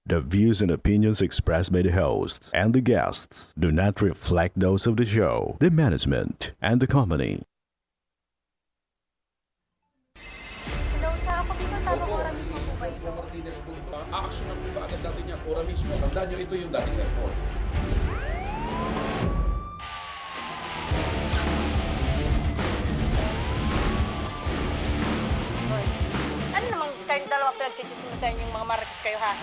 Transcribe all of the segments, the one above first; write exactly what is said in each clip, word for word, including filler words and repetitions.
The views and opinions expressed by the hosts and the guests do not reflect those of the show, the management, and the company. Hello, sa ako dito, tamang oras mismo po ba ito? Martinez po ito. Aaksyonan po ba agad natin yan? Ora mismo. Tandaan nyo, ito yung dating airport. Ano namang kayong dalawa pinagchichismisan yung mga marites kayo, ha?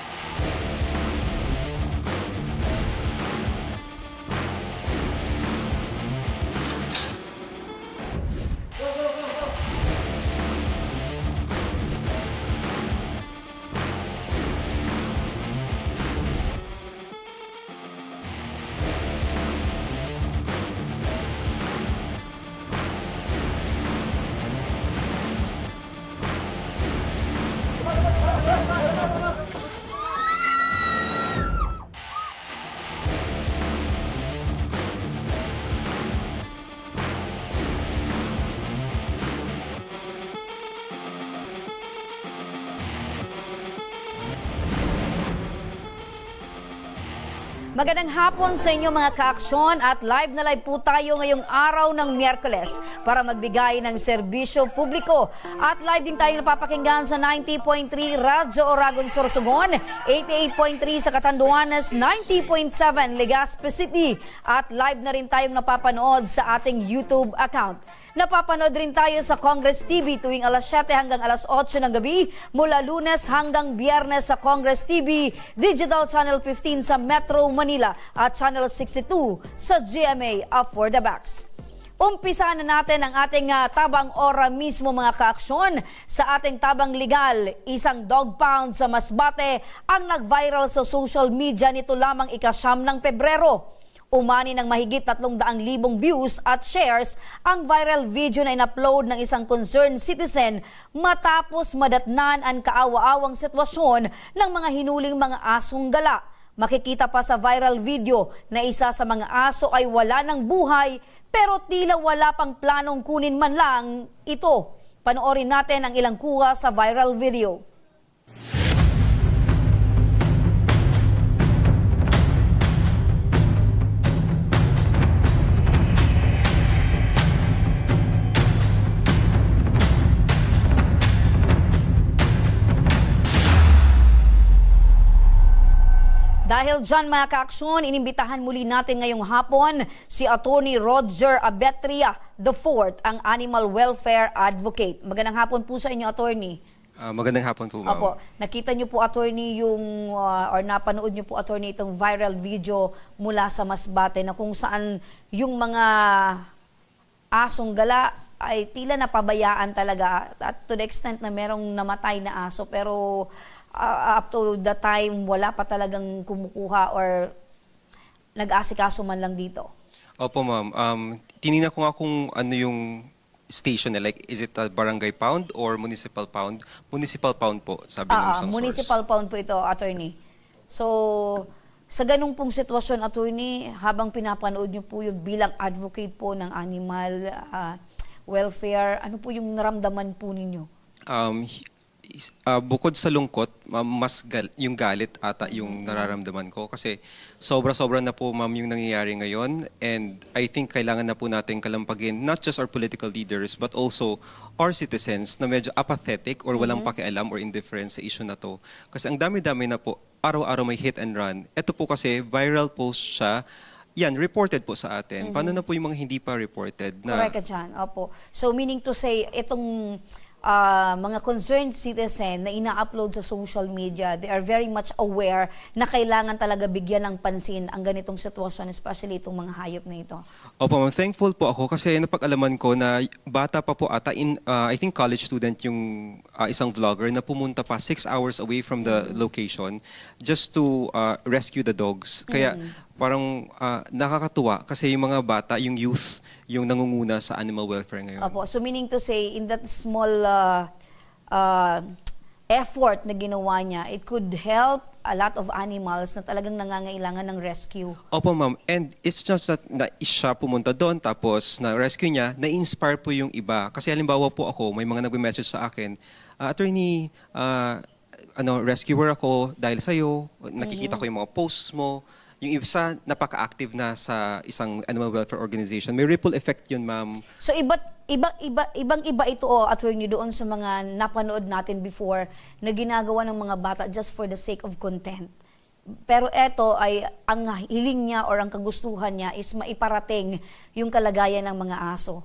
Magandang hapon sa inyo, mga kaaksyon, at live na live po tayo ngayong araw ng Miyerkules para magbigay ng serbisyo publiko. At live din tayo napapakinggan sa ninety point three Radyo Oragon Sorsogon, eighty-eight point three sa Catanduanes, ninety point seven Legazpi City, at live na rin tayong napapanood sa ating YouTube account. Napapanood rin tayo sa Congress T V tuwing alas siyete hanggang alas otso ng gabi, mula Lunes hanggang Biyernes sa Congress T V, Digital Channel fifteen sa Metro Manila at Channel sixty-two sa G M A Affordabacks. Umpisahan na natin ang ating ah, tabang ora mismo, mga kaaksyon. Sa ating tabang legal, isang dog pound sa Masbate ang nag-viral sa social media nito lamang ika-siyam ng Pebrero. Umani ng mahigit tatlong daang libong views at shares ang viral video na in-upload ng isang concerned citizen matapos madatnan an kaawa-awang sitwasyon ng mga hinuling mga asong gala. Makikita pa sa viral video na isa sa mga aso ay wala ng buhay, pero tila wala pang planong kunin man lang ito. Panoorin natin ang ilang kuha sa viral video. Dahil dyan, mga kaaksyon, inimbitahan muli natin ngayong hapon si Attorney Roger Abetria the fourth, ang animal welfare advocate. Magandang hapon po sa inyo, Attorney. Ah, magandang hapon po, ma'am. Opo. Nakita niyo po, attorney, yung, ah, or napanood niyo po, attorney, itong viral video mula sa Masbate na kung saan yung mga asong gala ay tila napabayaan talaga, at to the extent na merong namatay na aso, pero ah, up to the time wala pa talagang kumukuha or nag-aasikaso man lang dito. Opo, ma'am. Um, tinignan ko nga kung ano yung station na, like, is it a barangay pound or municipal pound? Municipal pound po, sabi ng Ah, isang municipal source. Pound po ito, attorney. So, sa ganung pong sitwasyon, attorney, habang pinapanood niyo po yun bilang advocate po ng animal ah, welfare, ano po yung naramdaman po ninyo? Um, hi- is- ah, bukod sa lungkot, ma- mas gal- yung galit ata yung nararamdaman ko kasi sobra-sobra na po, ma'am, yung nangyayari ngayon, and I think kailangan na po natin kalampagin not just our political leaders but also our citizens na medyo apathetic or walang pakialam or indifferent sa issue na to. Kasi ang dami-dami na po, araw-araw may hit and run. Ito po kasi viral post siya. Yan, reported po sa atin. Paano na po yung mga hindi pa reported na Correct ka dyan, opo. So, meaning to say, itong ah, mga concerned citizen na ina-upload sa social media, they are very much aware na kailangan talaga bigyan ng pansin ang ganitong sitwasyon, especially itong mga hayop na ito. Opo, ma'am. Thankful po ako kasi napag-alaman ko na bata pa po ata, in, ah, I think college student yung ah, isang vlogger na pumunta pa six hours away from the location just to ah, rescue the dogs. Kaya parang ah, nakakatuwa kasi yung mga bata, yung youth, yung nangunguna sa animal welfare ngayon. Opo. So, meaning to say, in that small ah, ah, effort na ginawa niya, it could help a lot of animals na talagang nangangailangan ng rescue. Opo, ma'am. And it's just that na siya pumunta doon, tapos na-rescue niya, na-inspire po yung iba. Kasi halimbawa po ako, may mga nagme-message sa akin, "Ah, Attorney, ah, ano, rescuer ako dahil sa'yo, nakikita ko yung mga posts mo. Yung isa, napaka-active na sa isang animal welfare organization. May ripple effect yun, ma'am. So iba't iba iba ibang iba ito, oh, attorney, doon sa mga napanood natin before na ginagawa ng mga bata just for the sake of content. Pero eto ay ang hiling niya or ang kagustuhan niya is maiparating yung kalagayan ng mga aso.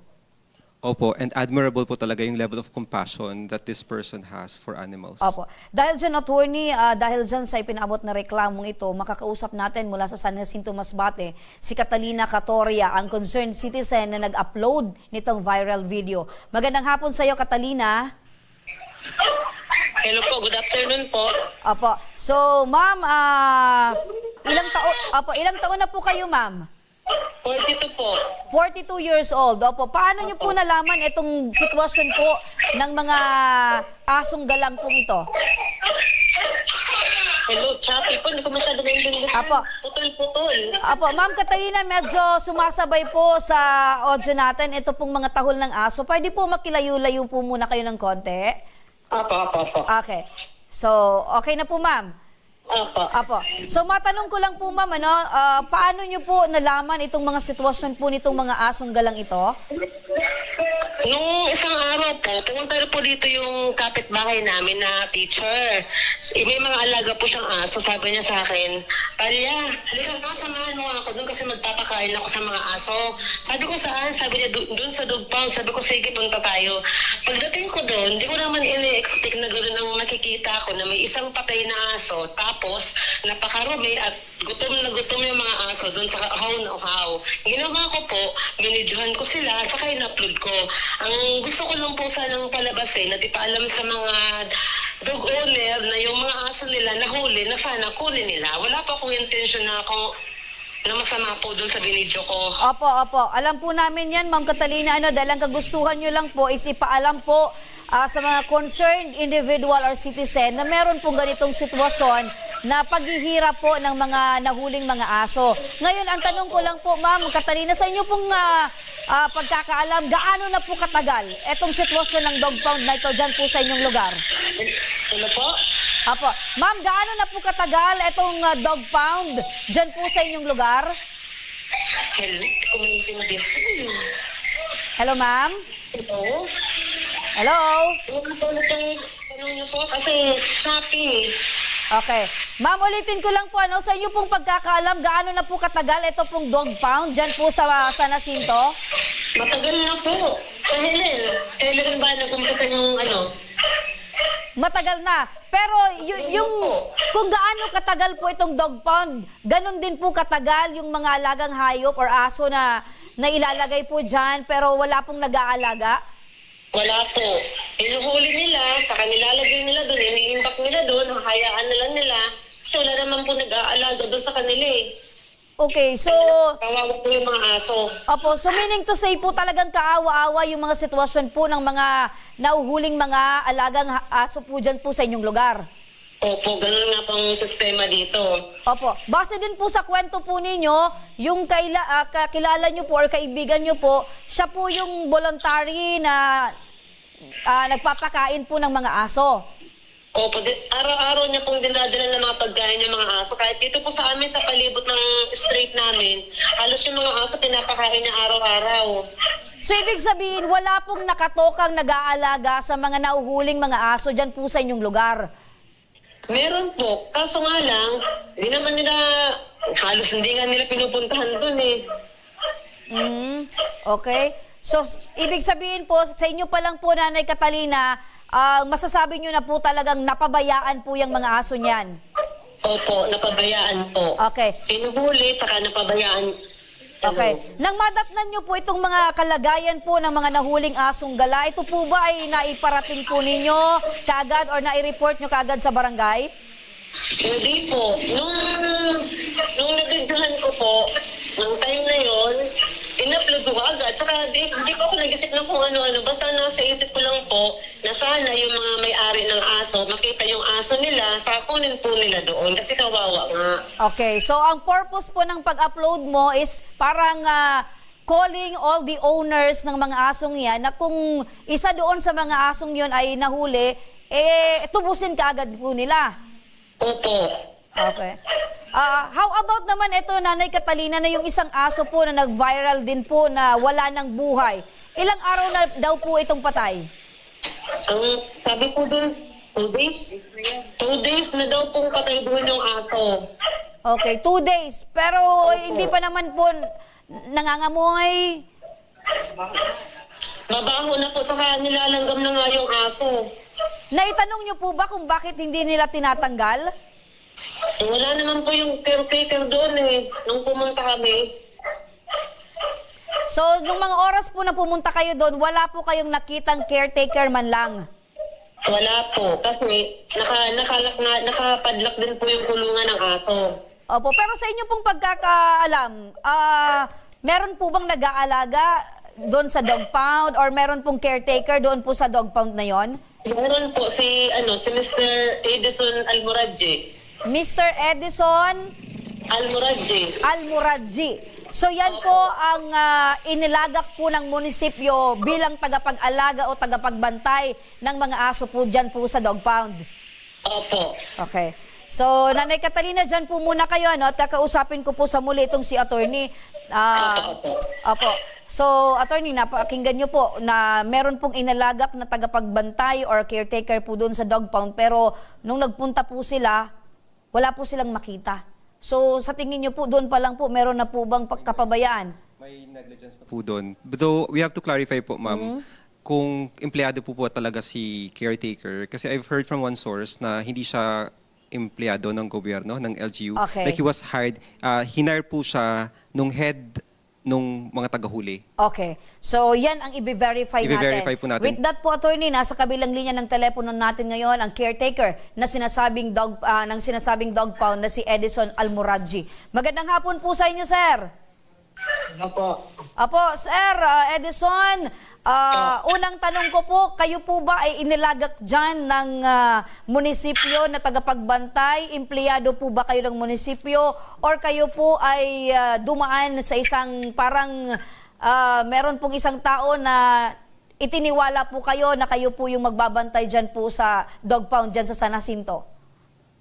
Opo, and admirable po talaga yung level of compassion that this person has for animals. Opo. Dahil dyan, attorney, ah, dahil dyan sa ipinaabot na reklamong ito, makakausap natin mula sa San Jacinto Masbate, si Catalina Catoria, ang concerned citizen na nag-upload nitong viral video. Magandang hapon sa iyo, Catalina. Hello po, good afternoon po. Opo. So, ma'am, ah, ilang taon, opo, ilang taon na po kayo, ma'am? Forty-two po. Forty-two years old. Opo. Paano niyo po nalaman itong sitwasyon po ng mga asong galang pong ito? Hello, choppy po. Hindi ko masyado maintindihan. Apo. Putol-putol. Apo, Ma'am Catalina, medyo sumasabay po sa audio natin. Ito pong mga tahol ng aso. Pwede po makilayo-layo po muna kayo ng konti? Apo, apo, apo. Okay. So, okay na po, ma'am. Apo. Apo. So, matanong ko lang po, ma'am, ano, ah, paano nyo po nalaman itong mga sitwasyon po nitong mga asong galang ito? Nung isang araw po, pumunta na po dito yung kapitbahay namin na teacher. Eh, may mga alaga po siyang aso. Sabi niya sa akin, "Talia, halika nga, samahan mo nga ako doon kasi magpapakain ako sa mga aso." Sabi ko, "Saan?" Sabi niya, "Doon, doon sa dog pound." Sabi ko, "Sige, punta tayo." Pagdating ko doon, di ko naman ini-expect na gano'n ang nakikita ko, na may isang patay na aso, tapos napakarumi at gutom na gutom yung mga aso doon sa uhaw na uhaw. Ginawa ko po, binidyohan ko sila, saka in-upload ko. Ang gusto ko lang po sanang palabasin at ipaalam sa mga dog owner na yung mga aso nila nahuli, na sana kunin nila. Wala pa akong intensyon na kung na masama po doon sa binidyo ko. Opo, opo. Alam po namin yan, Ma'am Catalina, ano, dahil ang kagustuhan nyo lang po is ipaalam po, ah, sa mga concerned individual or citizen na meron pong ganitong sitwasyon na paghihirap po ng mga nahuling mga aso. Ngayon, ang tanong ko lang po, Ma'am Catalina, sa inyo pong, ah, ah, pagkakaalam, gaano na po katagal itong sitwasyon ng dog pound na ito dyan po sa inyong lugar? Ano po? Apo. Ma'am, gaano na po katagal itong, ah, dog pound dyan po sa inyong lugar? Hello, hindi ko maintindihan. Hello, ma'am? Hello? Hello? Ano po ulit yung tanong niyo po? Kasi shopping. Okay. Ma'am, ulitin ko lang po, ano, sa inyo pong pagkakaalam, gaano na po katagal ito pong dog pound dyan po sa San Jacinto? Matagal na po. Kailan? Kailan ba nag-umpisa yung ano? Matagal na. Pero y- yung kung gaano katagal po itong dog pound, ganun din po katagal yung mga alagang hayop or aso na nailalagay po dyan pero wala pong nag-aalaga? Wala po. Hinuhuli nila, saka nilalagay nila doon, iniimbak nila doon, hahayaan na lang nila. Kasi wala naman po nag-aalaga doon sa kanila eh. Okay, so Kawawa po yung mga aso. Opo, so meaning to say po talagang kaawa-awa yung mga sitwasyon po ng mga nahuhuling mga alagang ha- aso po dyan po sa inyong lugar. Opo, ganun nga pong sistema dito. Opo, base din po sa kwento po ninyo, yung kaila, ah, kakilala nyo po or kaibigan nyo po, siya po yung voluntary na ah, nagpapakain po ng mga aso. Opo, di, araw-araw niya pong dinadala ng mga pagkain yung mga aso. Kahit dito po sa amin sa palibot ng street namin, halos yung mga aso pinapakain niya araw-araw. So, ibig sabihin, wala pong nakatokang nag-aalaga sa mga nahuhuling mga aso dyan po sa inyong lugar? Meron po, kaso nga lang, di naman nila, halos hindi nga nila pinupuntahan doon eh. Mm, okay. So, s- ibig sabihin po, sa inyo pa lang po, Nanay Catalina, ah, masasabi nyo na po talagang napabayaan po yung mga aso niyan? Opo, napabayaan po. Okay. Pinuhuli, saka napabayaan. Okay. Nang madatnan nyo po itong mga kalagayan po ng mga nahuling asong gala, ito po ba ay naiparating po ninyo kagad or nai-report nyo kagad sa barangay? Hindi po. Nung, nung nabidyohan ko po, nung time na yon, in-upload ko agad. Saka di, di po ako nag-isip ng kung ano-ano. Basta nasa isip ko lang po na sana yung mga may-ari ng aso, makita yung aso nila, saka kunin po nila doon. Kasi kawawa nga. Okay, so ang purpose po ng pag-upload mo is parang ah, calling all the owners ng mga asong yan na kung isa doon sa mga asong yon ay nahuli, eh, tubusin kaagad po nila. Opo. Okay. Ah, how about naman ito, Nanay Catalina, na yung isang aso po na nag-viral din po na wala ng buhay? Ilang araw na daw po itong patay? Ang sabi po dun, two days. Two days na daw pong patay doon yung aso. Okay, two days. Pero Opo. hindi pa naman po n- nangangamoy. Mabaho na po, saka nilalanggam na nga yung aso. Naitanong niyo po ba kung bakit hindi nila tinatanggal? Eh, wala naman po yung caretaker doon eh, nung pumunta kami. So, nung mga oras po na pumunta kayo doon, wala po kayong nakitang caretaker man lang? Wala po. Kasi naka, naka, na, nakapadlock din po yung kulungan ng aso. Opo, pero sa inyo pong pagkakaalam, ah, meron po bang nag-aalaga doon sa dog pound or meron pong caretaker doon po sa dog pound na yon? Meron po si, ano, si Mister Edison Almoradji. Mister Edison Almoradji. Almoradji. So yan po ang ah, inilagak po ng munisipyo bilang tagapag-alaga o tagapagbantay ng mga aso po dyan po sa dog pound. Opo. Okay. So, Nanay Catalina, dyan po muna kayo, ano, at kakausapin ko po sa muli itong si attorney. Ah, Opo, opo. opo. So, attorney, napakinggan nyo po na meron pong inalagak na tagapagbantay or caretaker po doon sa dog pound, pero nung nagpunta po sila, wala po silang makita. So, sa tingin nyo po, doon pa lang po, meron na po bang pagkapabayaan? May negligence na po doon. Though, we have to clarify po, ma'am, Mm-hmm. kung empleyado po po talaga si caretaker. Kasi I've heard from one source na hindi siya empleyado ng gobyerno, ng L G U. Okay. Like, he was hired, ah, hinire po siya nung head nung mga tagahuli. Okay. So, yan ang ibe-verify Ibe-verify natin. po natin. With that po, attorney, nasa kabilang linya ng telepono natin ngayon ang caretaker na sinasabing dog, ah, ng sinasabing dog pound na si Edison Almoradji. Magandang hapon po sa inyo, sir. Ano po? Apo, sir, ah, Edison, ah, unang tanong ko po, kayo po ba ay inilagak dyan ng, ah, munisipyo na tagapagbantay? Empleyado po ba kayo ng munisipyo? Or kayo po ay, ah, dumaan sa isang parang, ah, meron pong isang tao na itiniwala po kayo na kayo po yung magbabantay dyan po sa dog pound dyan sa San Jacinto?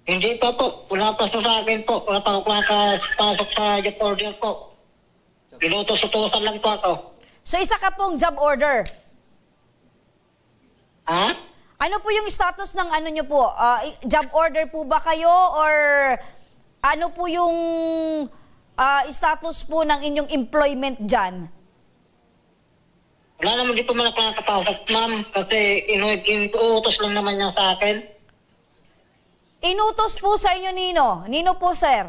Hindi pa po. Wala pa sa, sa akin po. Wala pa ako nakapasok sa job order po. Inutos-utosan lang po ako. So, isa ka pong job order? Ha? Ano po yung status ng ano nyo po? Ah, i- job order po ba kayo or ano po yung ah, status po ng inyong employment dyan? Wala naman, di pa man ako nakakapasok, ma'am, kasi inu- inuutos lang naman niya sa akin. Inutos po sa inyo nino? Nino po, sir?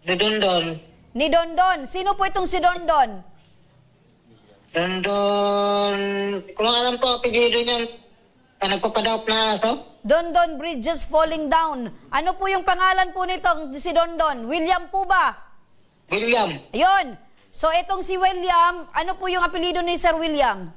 Ni Dondon. Ni Dondon. Sino po itong si Dondon? Dondon, di ko lang alam po apelyido niyan. Ang nagpapadaop na aso? Dondon Bridges Falling Down. Ano po yung pangalan po nitong si Dondon? William po ba? William. Ayun. So, itong si William, ano po yung apelyido ni Sir William?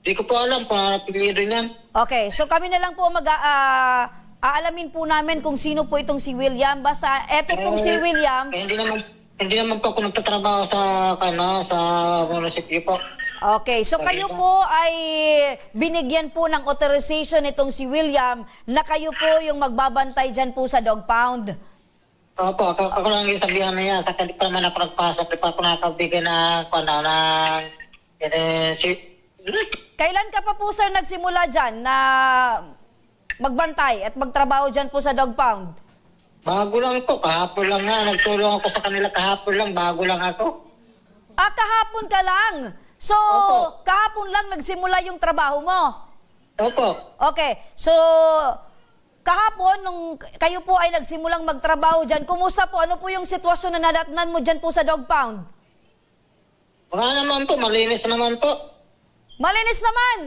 Di ko po alam kung ano apelyido niyan. Okay, so kami na lang po mag, ah, aalamin po namin kung sino po itong si William. Basta eto pong si Eh, William. eh, hindi naman, hindi naman po ako nagtatrabaho sa, ano, sa munisipyo po. Okay, so Sa kayo Bicol. po ay binigyan po ng authorization itong si William na kayo po yung magbabantay dyan po sa dog pound. Opo, ako, ako lang yung sabihan na yan. Sa di pa naman ako nagpasok, di pa ako nakabigay ng, ano, ng, eh, si, Kailan ka pa po, sir, nagsimula dyan na magbantay at magtrabaho dyan po sa dog pound? Bago lang po, kahapon lang nga. Nagtulong ako sa kanila kahapon lang, bago lang ako. Ah, kahapon ka lang. So, Opo. kahapon lang nagsimula yung trabaho mo? Opo. Okay. So, kahapon, nung kayo po ay nagsimulang magtrabaho dyan, kumusta po? Ano po yung sitwasyon na nadatnan mo dyan po sa dog pound? Wala naman po, malinis naman po. Malinis naman!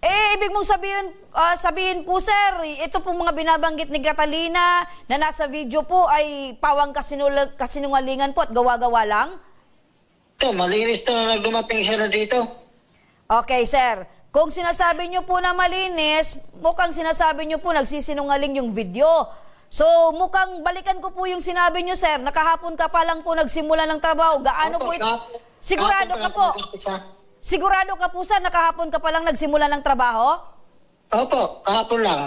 Eh, ibig mong sabihin, ah, sabihin po, sir, ito pong mga binabanggit ni Catalina na nasa video po ay pawang kasinula- kasinungalingan po at gawa-gawa lang? Ito, malinis to na dumating siya na dito. Okay, sir. Kung sinasabi niyo po na malinis, mukhang sinasabi niyo po nagsisinungaling yung video. So, mukhang balikan ko po yung sinabi niyo, sir. Nakahapon ka pa lang po nagsimula ng trabaho. Gaano Opo, po it-, kahapon, sigurado kahapon ka pa lang po? nag-umpisa. Sigurado ka po, sir, nakahapon ka pa lang nagsimula ng trabaho? Opo, kahapon lang.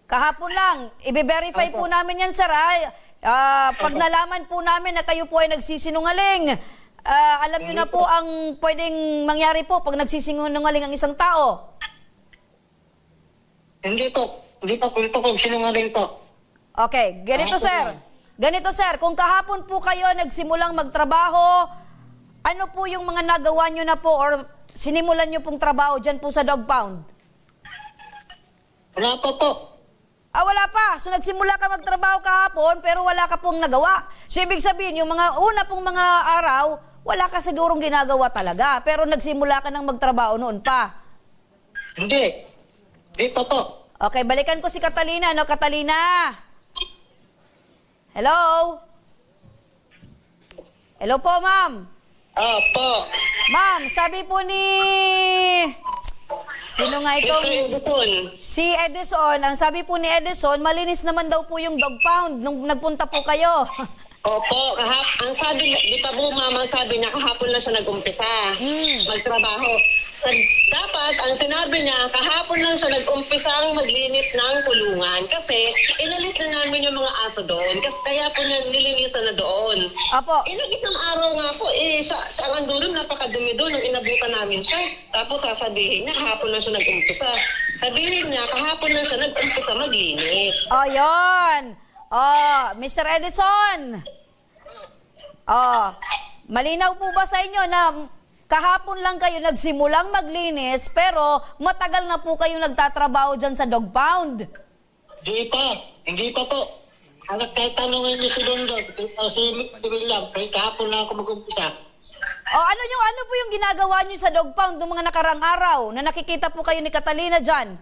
Kahapon lang. Ibe-verify Opo. po namin yan, sir, ah. Ah, pag Opo. nalaman po namin na kayo po ay nagsisinungaling, ah, alam nyo Hindi na po po. ang pwedeng mangyari po pag nagsisinungaling ang isang tao. Hindi po. Hindi pa po, hindi pa po sinungaling po. Okay, ganito, Kahapon sir. lang. Ganito, sir, kung kahapon po kayo nagsimulang magtrabaho, ano po yung mga nagawa nyo na po or sinimulan nyo pong trabaho dyan po sa dog pound? Wala pa po. Ah, wala pa. So, nagsimula ka magtrabaho kahapon, pero wala ka pong nagawa. So, ibig sabihin, yung mga una pong mga araw, wala ka sigurong ginagawa talaga. Pero nagsimula ka nang magtrabaho noon pa. Hindi. Hindi pa po. Okay, balikan ko si Catalina, no? Catalina? Hello? Hello po, ma'am. Ah, po. Ma'am, sabi po ni... Sino nga itong... Mister Edison. Si Edison, ang sabi po ni Edison, malinis naman daw po yung dog pound nung nagpunta po kayo. Opo, kahap-, ang sabi niya, di pa po, ma'am, ang sabi niya, kahapon lang siya nag-umpisa Mm. magtrabaho. Sa, dapat, ang sinabi niya, kahapon lang siya nag-umpisang maglinis ng kulungan kasi inalis na namin yung mga aso doon. Kasi kaya po niya nilinisan na doon. Opo. Eh, nag-isang araw nga po, eh, siya, siya ang andun, napakadumi doon nung inabutan namin siya. Tapos sasabihin niya, kahapon lang siya nag-umpisa. Sabihin niya, kahapon lang siya nag-umpisa maglinis. Oh, yun. Oh, Mister Edison. Oh, malinaw po ba sa inyo na kahapon lang kayo nagsimulang maglinis, pero matagal na po kayo nagtatrabaho dyan sa dog pound? Di pa. Hindi pa po. Ang nagtatanong ngayon si Dondon, o si, si William, kahit kahapon lang ako mag-umpisa. O, ano yung, ano po yung ginagawa niyo sa dog pound nung mga nakarang araw na nakikita po kayo ni Catalina dyan?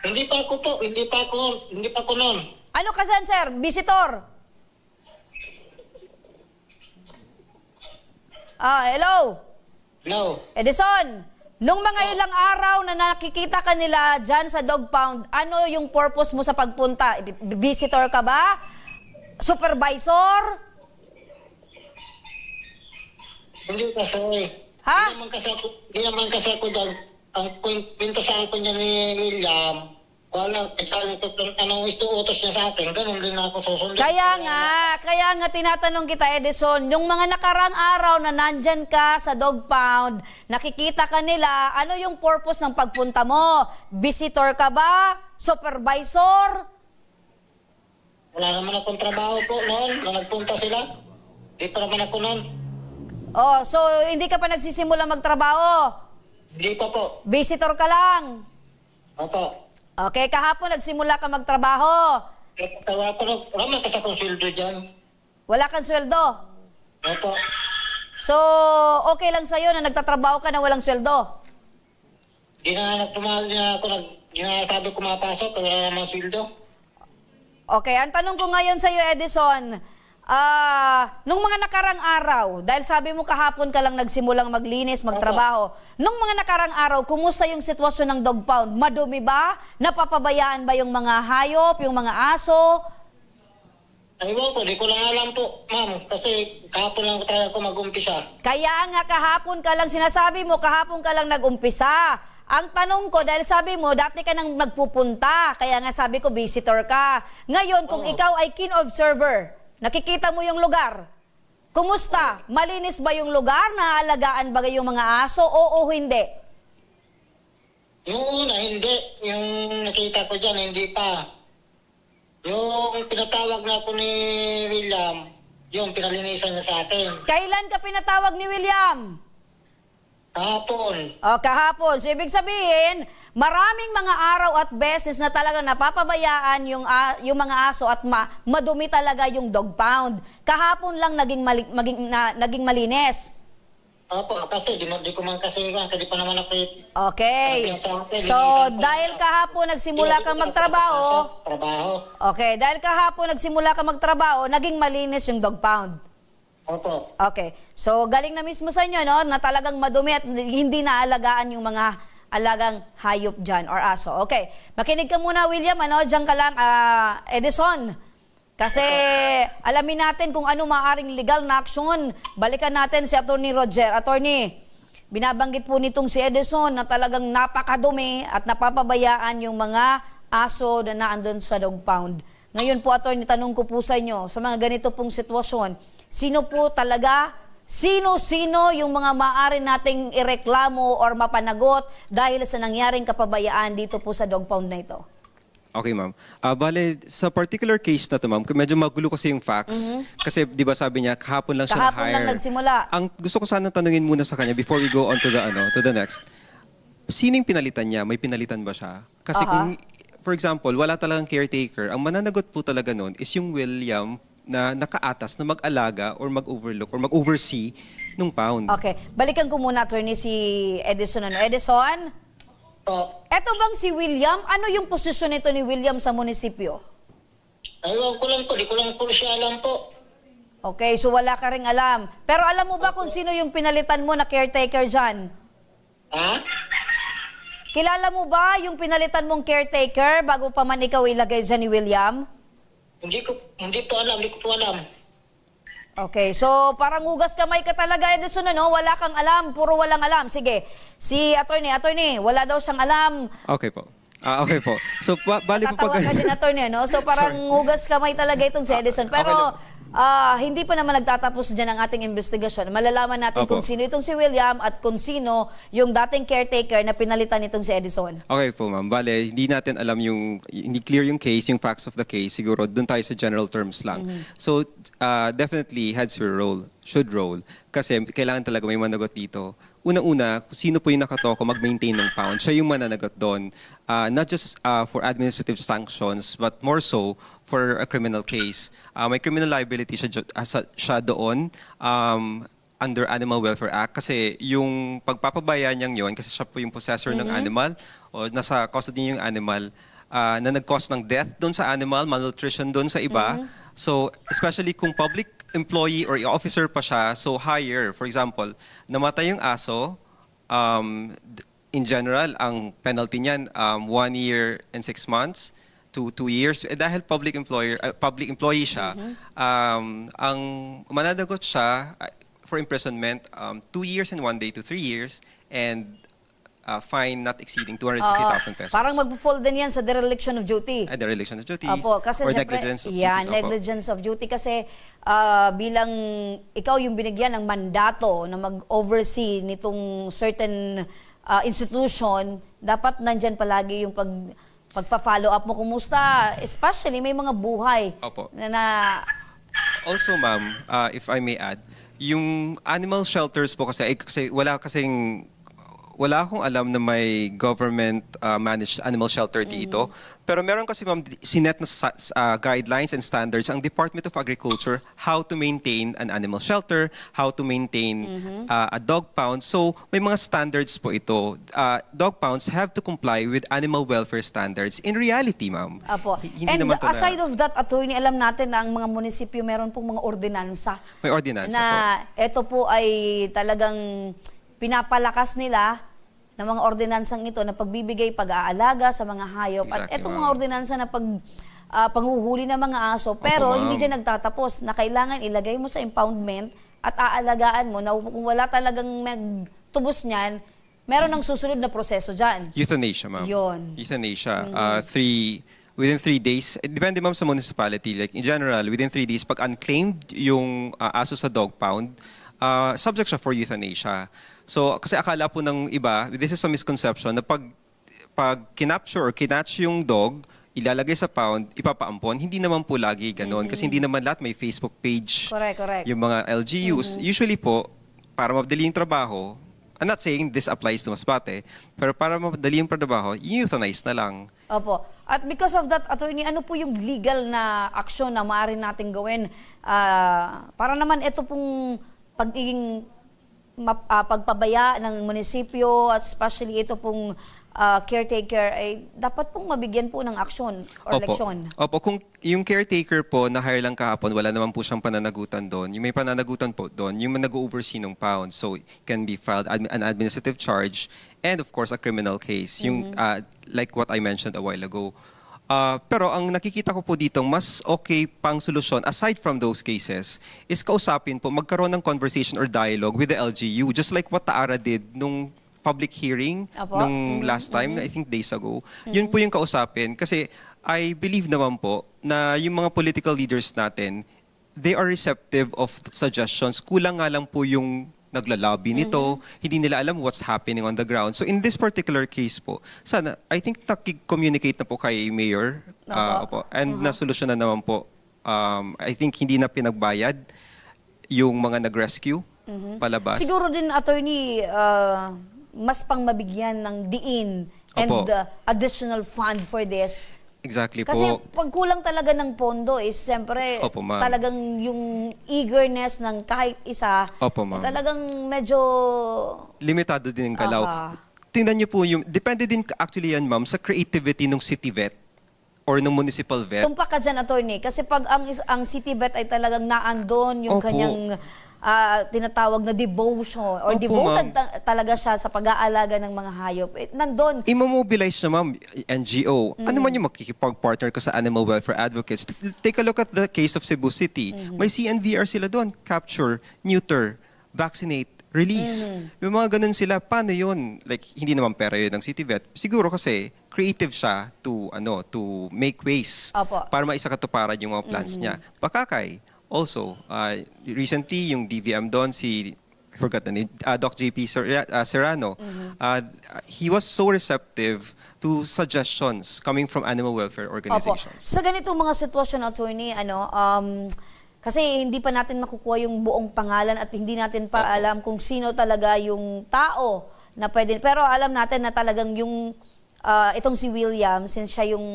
Hindi pa ako po, hindi pa ako, hindi pa ako noon. Ano ka dyan, sir? Visitor? Ah, hello? Hello? Edison, nung mga ilang araw na nakikita ka nila dyan sa dog pound, ano yung purpose mo sa pagpunta? Visitor ka ba? Supervisor? Hindi kasi. Ha? Hindi naman kasi ako, hindi naman kasi ako dyan. Ang kwin-, kwintasahan ko niya ni William, wala, ikaw yung tutun-, anong isto-, utos niya sa akin, ganun din ako susundin. Kaya nga, kaya nga tinatanong kita, Edison, yung mga nakarang araw na nandyan ka sa dog pound, nakikita ka nila, ano yung purpose ng pagpunta mo? Visitor ka ba? Supervisor? Wala naman akong trabaho po noon na nagpunta sila. Di pa naman ako noon. Oh, so hindi ka pa nagsisimula magtrabaho? Hindi pa po. Visitor ka lang? Opo. Okay, kahapon nagsimula ka magtrabaho? Eh, wala pa, wala man kasi akong sweldo dyan. Wala kang sweldo? Opo. So, okay lang sa'yo na nagtatrabaho ka na walang sweldo? Di na nagpumahal niya ako, nag-, di na sabi ko mapasok, wala namang sweldo. Okay, ang tanong ko ngayon sa'yo, Edison, ah, nung mga nakarang araw, dahil sabi mo kahapon ka lang nagsimulang maglinis, magtrabaho, nung mga nakarang araw, kumusta yung sitwasyon ng dog pound? Madumi ba? Napapabayaan ba yung mga hayop, yung mga aso? Ay, ewan ko, di ko lang alam po, ma'am, kasi kahapon lang talaga ako mag-umpisa. Kaya nga, kahapon ka lang, sinasabi mo, kahapon ka lang nag-umpisa. Ang tanong ko, dahil sabi mo, dati ka nang nagpupunta, kaya nga sabi ko, visitor ka. Ngayon, kung Oo. ikaw ay keen observer, nakikita mo yung lugar, kumusta? Malinis ba yung lugar? Naalagaan ba yung mga aso? Oo, hindi? Yung una, hindi. Yung nakita ko dyan, hindi pa. Yung pinatawag na ako ni William, yung pinalinisan niya sa akin. Kailan ka pinatawag ni William? Kahapon. O, kahapon. So, ibig sabihin, maraming mga araw at beses na talagang napapabayaan yung, ah, yung mga aso at ma-, madumi talaga yung dog pound. Kahapon lang naging mali-, maging, na, naging malinis. Opo, kasi di mo, di ko man kasi, kasi di pa naman ako, Okay. sabi sa akin, So, linisan ko dahil lang. kahapon nagsimula Hindi kang ako magtrabaho, nakapasok, trabaho. Okay, dahil kahapon nagsimula kang magtrabaho, naging malinis yung dog pound. Opo. Okay. So, galing na mismo sa inyo, no, na talagang madumi at hindi naalagaan yung mga alagang hayop dyan or aso. Okay. Makinig ka muna, William, ano, diyan ka lang, ah, Edison. Kasi alamin natin kung ano maaring legal na aksyon. Balikan natin si Attorney Roger. Attorney, Binabanggit po nitong si Edison na talagang napakadumi at napapabayaan yung mga aso na naandun sa dog pound. Ngayon po, Attorney, tanong ko po sa inyo, sa mga ganito pong sitwasyon, sino po talaga, sino-sino yung mga maaari nating ireklamo or mapanagot dahil sa nangyaring kapabayaan dito po sa dog pound na ito? Okay, ma'am. Ah, bale, sa particular case na to, ma'am, medyo magulo kasi yung facts. Kasi, di ba sabi niya, kahapon lang siya Kahapon lang na-hire. Nagsimula. Ang gusto ko sana tanungin muna sa kanya before we go on to the, ano, to the next, sino yung pinalitan niya? May pinalitan ba siya? Kasi Aha. Kung, for example, wala talagang caretaker, ang mananagot po talaga nun is yung William na nakaatas na mag-alaga or mag-overlook or mag-oversee nung pound. Okay. Balikan ko muna, Attorney, si Edison. Ano? Edison? Po. Eto bang si William? Ano yung posisyon nito ni William sa munisipyo? Aywan ko lang po, di ko lang po siya alam po. Okay, so wala ka ring alam. Pero alam mo ba kung sino yung pinalitan mo na caretaker dyan? Ha? Kilala mo ba yung pinalitan mong caretaker bago pa man ikaw ilagay dyan ni William? Hindi ko, hindi po alam, hindi ko po alam. Okay, so parang hugas kamay ka talaga, Edison, ano? Wala kang alam, puro walang alam. Sige, si attorney, attorney, wala daw siyang alam. Okay po. Ah, okay po. So, ba- bali po pag... Tatawa ka din, attorney, ano? So parang hugas kamay talaga itong si Edison. Pero Okay lang. ah, hindi pa naman nagtatapos dyan ang ating investigasyon. Malalaman natin Opo. Kung sino itong si William at kung sino yung dating caretaker na pinalitan nitong si Edison. Okay po, ma'am. Bale, hindi natin alam yung, hindi clear yung case, yung facts of the case. Siguro, doon tayo sa general terms lang. So, uh, definitely, heads will roll, should roll. Kasi kailangan talaga may managot dito. Una-una, kung sino po yung nakatoko mag-maintain ng pound, siya yung mananagot doon. Uh, not just uh, for administrative sanctions, but more so for a criminal case. Uh, may criminal liability siya, dyo- uh, sa- siya doon. Um, under Animal Welfare Act kasi yung pagpapabaya niyang yon kasi siya po yung possessor ng animal o nasa custody niya yung animal ah, na nag-cause ng death doon sa animal, malnutrition doon sa iba. So, especially kung public employee or officer pa siya, so higher. For example, namatay yung aso, um, d- in general, ang penalty niyan um, one year and six months to two years. Eh, dahil public employer, ah, public employee siya, um, ang mananagot siya ah, for imprisonment, um, two years and one day to three years, and uh, fine not exceeding two hundred fifty thousand pesos. Parang mag-fall din yan sa dereliction of duty. Ay, dereliction of duties Opo, kasi or syempre, negligence of yeah, duties. Opo. Negligence of duty kasi ah, bilang ikaw yung binigyan ng mandato na mag-oversee nitong certain ah, institution, dapat nandyan palagi yung pag pagpa-follow up mo kumusta, especially may mga buhay Opo. na, na Also, ma'am, uh, if I may add, yung animal shelters po kasi, ay, kasi wala kasing wala akong alam na may government uh, managed animal shelter dito. Pero meron kasi, ma'am, sinet na sa, uh, guidelines and standards ang Department of Agriculture how to maintain an animal shelter, how to maintain uh, a dog pound. So, may mga standards po ito. Uh, dog pounds have to comply with animal welfare standards. In reality, ma'am. Apo. Hi- hindi And naman to na- aside of that, attorney, alam natin na ang mga munisipyo meron pong mga ordinansa May ordinansa na po. Ito po ay talagang pinapalakas nila ng mga ordinansang ito na pagbibigay pag-aalaga sa mga hayop at Exactly, itong ma'am. mga ordinansa na pag ah, panghuhuli ng mga aso, pero ma'am. Hindi dyan nagtatapos, na kailangan ilagay mo sa impoundment at aalagaan mo na kung wala talagang nagtubos niyan, meron ng susunod na proseso dyan. Euthanasia, ma'am. Yun. Euthanasia. Uh, three, within three days, eh, depende, ma'am, sa municipality. Like, in general, within three days, pag unclaimed yung uh, aso sa dog pound, uh, subject siya for euthanasia. So, kasi akala po ng iba, this is a misconception, na pag, pag kinapture or kinatch yung dog, ilalagay sa pound, ipapaampon, hindi naman po lagi ganun. Kasi hindi naman lahat may Facebook page Correct, correct. yung mga L G Us. Usually po, para madali yung trabaho, I'm not saying this applies to Masbate, pero para madali yung trabaho, euthanize na lang. Opo. At because of that, attorney, ano po yung legal na aksyon na maaari nating gawin ah, para naman ito pong pagiging map- ah, pagpabaya ng munisipyo at especially ito pong ah, caretaker ay dapat pong mabigyan po ng aksyon or Opo. Leksyon? Opo, kung yung caretaker po na hire lang kahapon, wala naman po siyang pananagutan doon. Yung may pananagutan po doon, yung nag-oversee ng pound. So, it can be filed admi- an administrative charge and of course a criminal case. Yung uh, like what I mentioned a while ago. Ah, pero ang nakikita ko po dito, mas okay pang solusyon, aside from those cases, is kausapin po, magkaroon ng conversation or dialogue with the L G U, just like what Taara did nung public hearing Apo. nung Mhm, last time, mhm. I think days ago. Yun po yung kausapin. Kasi I believe naman po na yung mga political leaders natin, they are receptive of suggestions. Kulang nga lang po yung nagla-lobby nito, Mhm. hindi nila alam what's happening on the ground. So in this particular case po, sana, I think nakig-communicate na po kay Mayor. Opo. Ah, opo. And Aha. nasolusyonan naman po. Um, I think hindi na pinagbayad yung mga nag-rescue Mhm. palabas. Siguro din, attorney, ah, mas pang mabigyan ng diin and, Opo. ah, additional fund for this. Exactly Kasi po. pag kulang talaga ng pondo is, siyempre, Opo, ma'am. talagang yung eagerness ng kahit isa, Opo, eh, ma'am. talagang medyo Limitado din ang galaw. Aha. Tingnan niyo po yung, depende din actually yan, ma'am, sa creativity ng city vet or ng municipal vet. Tumpak ka dyan, attorney. Kasi pag ang is-, ang city vet ay talagang naandon yung Opo. kanyang, ah, tinatawag na devotion or Opo, devoted ma'am. ta-, talaga siya sa pag-aalaga ng mga hayop, eh, nandun. Imomobilize siya, ma'am, N G O. Ano Mm. man yung makikipag-partner ka sa animal welfare advocates. T-, take a look at the case of Cebu City. Mhm. May C N V R sila doon. Capture, neuter, vaccinate, release. Mhm. May mga ganun sila. Paano yun? Like, hindi naman pera yun ng city vet. Siguro kasi creative siya to, ano, to make ways Opo. para maisakatuparan yung mga plans Mhm. niya. Pakakay, also, ah, recently, yung D V M doon, si, I forgot the name, ah, Doc J P Ser-, ah, Serrano, Mhm. ah, he was so receptive to suggestions coming from animal welfare Opo. organizations. Sa ganitong mga sitwasyon, attorney, ano, um, kasi hindi pa natin makukuha yung buong pangalan at hindi natin pa Opo. alam kung sino talaga yung tao na pwede. Pero alam natin na talagang yung, ah, itong si William, since siya yung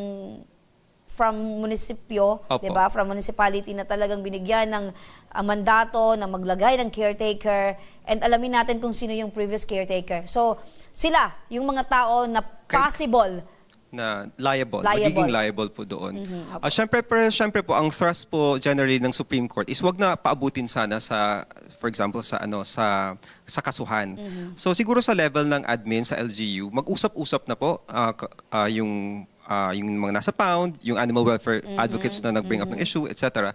from munisipyo, Opo. di ba? From municipality na talagang binigyan ng, ah, mandato na maglagay ng caretaker. And alamin natin kung sino yung previous caretaker. So, sila, yung mga tao na Kay possible. na liable, Liable. magiging liable po doon. Mhm, opo. Ah, syempre, pero syempre po, ang thrust po generally ng Supreme Court is wag na paabutin sana sa, for example, sa ano, sa, sa kasuhan. Mhm. So, siguro sa level ng admin sa L G U, mag-usap-usap na po, ah, ka-, ah, yung, ah, yung mga nasa pound, yung animal welfare Mhm, advocates na nag-bring up ng mhm. issue, et cetera.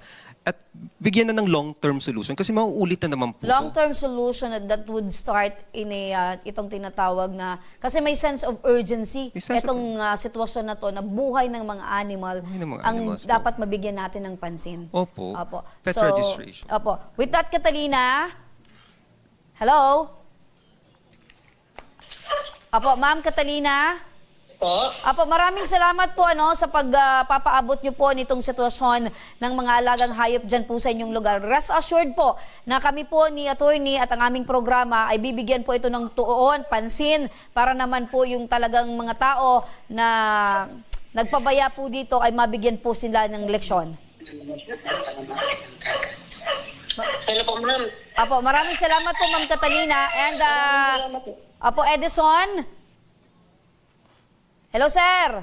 At bigyan na ng long-term solution kasi mauulit na naman po to. Long-term solution that, that would start in a, ah, itong tinatawag na, kasi may sense of urgency May sense of itong, ah, sitwasyon na to, na buhay ng mga animal Buhay ng mga ang animals po. dapat mabigyan natin ng pansin. Opo. Opo. Pet So, registration. opo. With that, Catalina, hello? Opo, Ma'am Catalina? Po? Opo, maraming salamat po, ano, sa pag, ah, papaabot niyo po nitong sitwasyon ng mga alagang hayop diyan po sa inyong lugar. Rest assured po na kami po ni attorney at ang aming programa ay bibigyan po ito ng tuon, pansin, para naman po yung talagang mga tao na nagpabaya po dito ay mabigyan po sila ng leksyon. Hello po, ma'am. Apo, maraming salamat po, Ma'am Catalina. And, ah, Maraming salamat po. Apo, Edison? Hello, sir.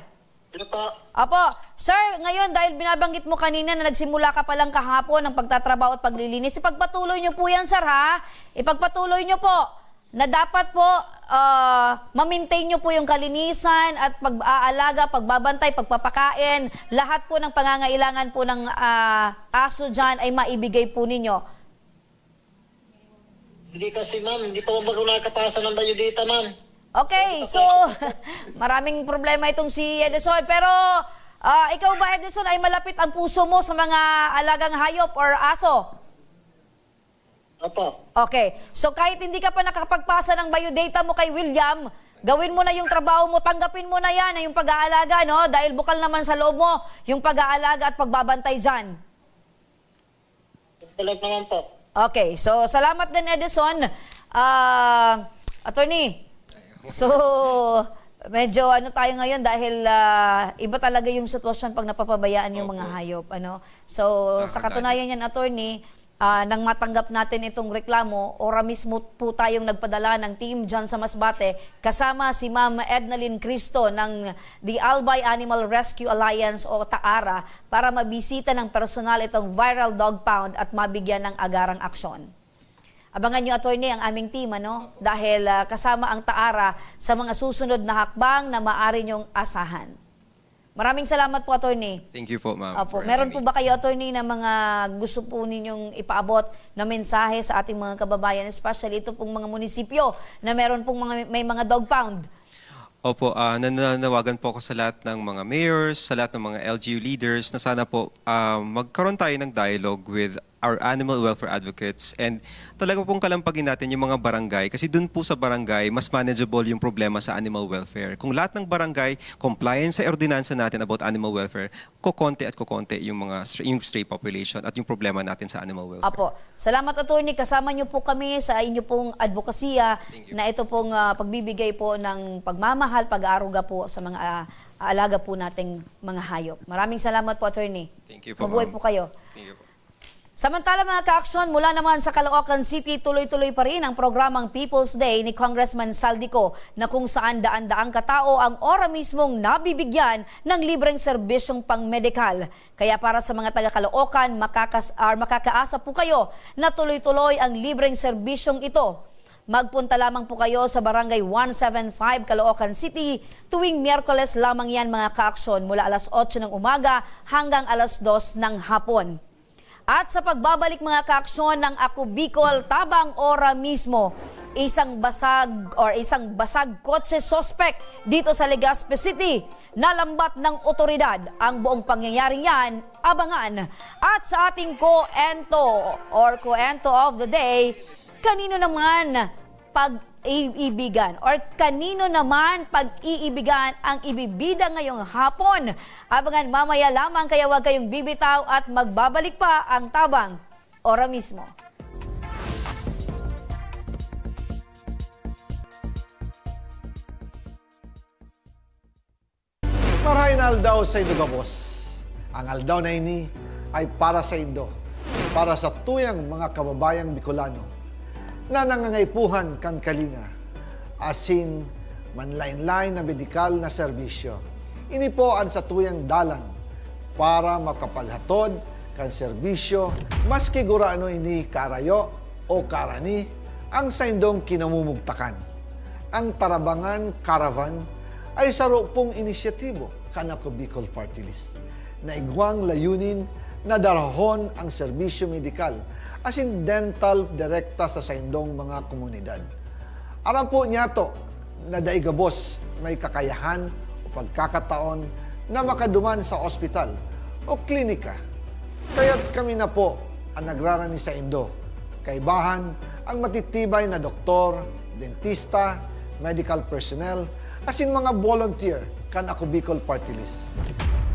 Hello po. Apo, sir, ngayon, dahil binabanggit mo kanina na nagsimula ka pa lang kahapon ng pagtatrabaho at paglilinis, ipagpatuloy niyo po yan, sir, ha? Ipagpatuloy niyo po na dapat po, ah, ma-maintain niyo po yung kalinisan at pag-aalaga, pagbabantay, pagpapakain. Lahat po ng pangangailangan po ng, ah, aso diyan ay maibigay po ninyo. Hindi kasi, ma'am, hindi pa ako nakapasa ng biodata, ma'am. Okay, so, maraming problema itong si Edison. Pero, ah, ikaw ba, Edison, ay malapit ang puso mo sa mga alagang hayop or aso? Opo. Okay. So, kahit hindi ka pa nakapagpasa ng biodata mo kay William, gawin mo na yung trabaho mo, tanggapin mo na yan, yung pag-aalaga, no? Dahil bukal naman sa loob mo yung pag-aalaga at pagbabantay dyan. Tulad naman po. Okay. So, salamat din, Edison. Ah, attorney, so, medyo ano tayo ngayon dahil, ah, iba talaga yung sitwasyon pag napapabayaan yung mga Opo. hayop, ano? So, sa Nakakatawa. katunayan yan, attorney, ah, nang matanggap natin itong reklamo, ora mismo po tayong nagpadala ng team dyan sa Masbate, kasama si Ma'am Ednalyn Cristo ng The Albay Animal Rescue Alliance o TAARA para mabisita ng personal itong viral dog pound at mabigyan ng agarang aksyon. Abangan nyo, attorney, ang aming team, ano? Dahil, ah, kasama ang TAARA sa mga susunod na hakbang na maaari nyong asahan. Maraming salamat po, Attorney. Thank you po, ma'am. Opo. Meron po ba kayo, Attorney, na mga gusto po ninyong ipaabot na mensahe sa ating mga kababayan, especially ito pong mga munisipyo na meron pong mga, may mga dog pound? Opo, ah, nananawagan po ako sa lahat ng mga mayors, sa lahat ng mga L G U leaders na sana po ah, magkaroon tayo ng dialogue with our animal welfare advocates and talaga pong kalampagin natin yung mga barangay kasi dun po sa barangay mas manageable yung problema sa animal welfare. Kung lahat ng barangay compliance sa ordinansa natin about animal welfare, kokonti at kokonti yung mga stray, yung stray population at yung problema natin sa animal welfare. Apo. Salamat, Attorney. Kasama niyo po kami sa inyo pong advokasya Thank you. Na ito pong ah, pagbibigay po ng pagmamahal, pag-aaruga po sa mga ah, aalaga po nating mga hayop. Maraming salamat po, Attorney. Thank you po, Mabuhay ma'am. Po kayo. Thank you po. Samantala, mga kaaksyon, mula naman sa Caloocan City, tuloy-tuloy pa rin ang programang People's Day ni Congressman Saldico, na kung saan daan-daang katao ang ora mismong nabibigyan ng libreng serbisyong pangmedikal. Kaya para sa mga taga Caloocan, makakas or makakaasa po kayo na tuloy-tuloy ang libreng serbisyong ito. Magpunta lamang po kayo sa Barangay one seven five, Caloocan City, tuwing Miyerkules lamang yan, mga kaaksyon, mula alas otso ng umaga hanggang alas dos ng hapon. At sa pagbabalik, mga kaaksyon, ng Ako Bicol, tabang ora mismo, isang basag or isang basag kotse suspect dito sa Legazpi City, nalambat ng otoridad. Ang buong pangyayaring yan, abangan. At sa ating koento or koento of the day, kanino naman pag-iibigan or kanino naman pag-iibigan ang ibibida ngayong hapon? Abangan mamaya lamang, kaya huwag kayong bibitaw at magbabalik pa ang Tabang Ora Mismo. Marahay na aldaw saindo gabos. Ang aldaw na ini ay para saindo, para sa tuyang mga kababayang Bicolano na nangangaipuhan kan kalinga, asin manlaen-laen na medikal na serbisyo. Ini po an satuyang dalan para makapaghatod kan serbisyo, maski gurano ini karayo o karani ang saindong kinamumugtakan. Ang Tarabangan Caravan ay saro pong inisyatibo kan Ako Bicol Party List na igwang layunin na darahon ang serbisyo medikal asin dental direkta sa saindong mga komunidad. Aram po niyato na dai gabos may kakayahan o pagkakataon na makaduman sa ospital o klinika. Kaya't kami na po ang nagrarani saindo. Kaibahan ang matitibay na doktor, dentista, medical personnel, asin mga volunteer kan Ako Bicol Party List.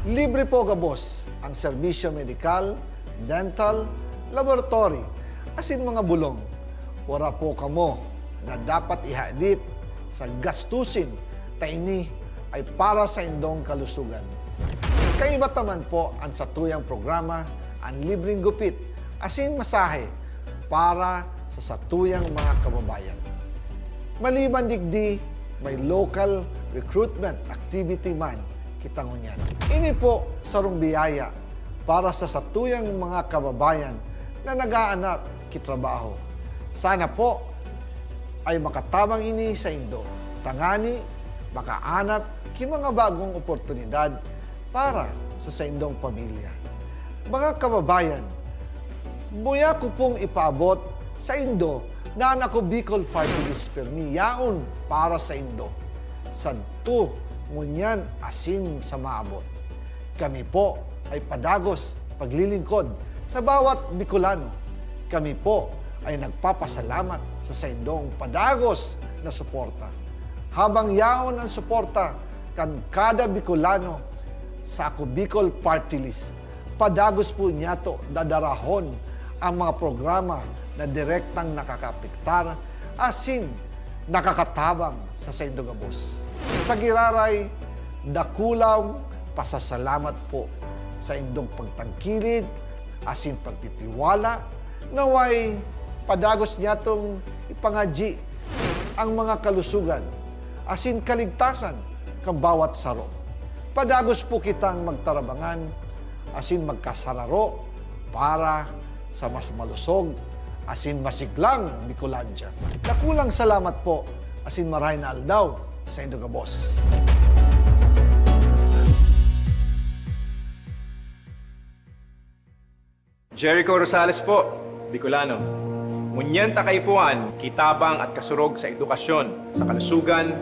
Libre po gabos ang serbisyo medikal, dental, laboratory, asin mga bulong. Wara po kamo na dapat ihadit sa gastusin ta ini ay para saindong kalusugan. Kaiba ta man po an satuyang programa, an libreng gupit asin masahe para sa satuyang mga kababayan. Maliban digdi, may local recruitment activity man kita ngunyan. Ini po sarong biyaya para sa satuyang mga kababayan na nag-aanap ki trabaho. Sana po ay makatabang ini saindo, tangani makaanap ki mga bagong oportunidad para sa saindong pamilya. Mga kababayan, muya ko pong ipaabot saindo na an Ako Bicol Party List pirmi yaon para saindo, sadto, ngunyan asin sa maabot. Kami po ay padagos paglilingkod sa bawat Bicolano. Kami po ay nagpapasalamat sa saindong padagos na suporta. Habang yaon an suporta kan kada Bicolano sa Ako Bicol Party List, padagos po niyato dadarahon ang mga programa na direktang nakakaapektar asin nakakatabang sa saindo gabos. Sa giraray, dakulang pasasalamat po sa indong pagtangkilik asin pagtitiwala. Naway padagos niyatong ipangadyi ang mga kalusugan asin kaligtasan kan bawat saro. Padagos po kitang magtarabangan asin magkasararo para sa mas malusog asin masiglang Bicolandia. Dakulang salamat po asin marahay na aldaw saindo gabos. Jericho Rosales po, Bicolano. Ngunyan ta kaipuhan, kitabang at kasurog sa edukasyon, sa kalusugan,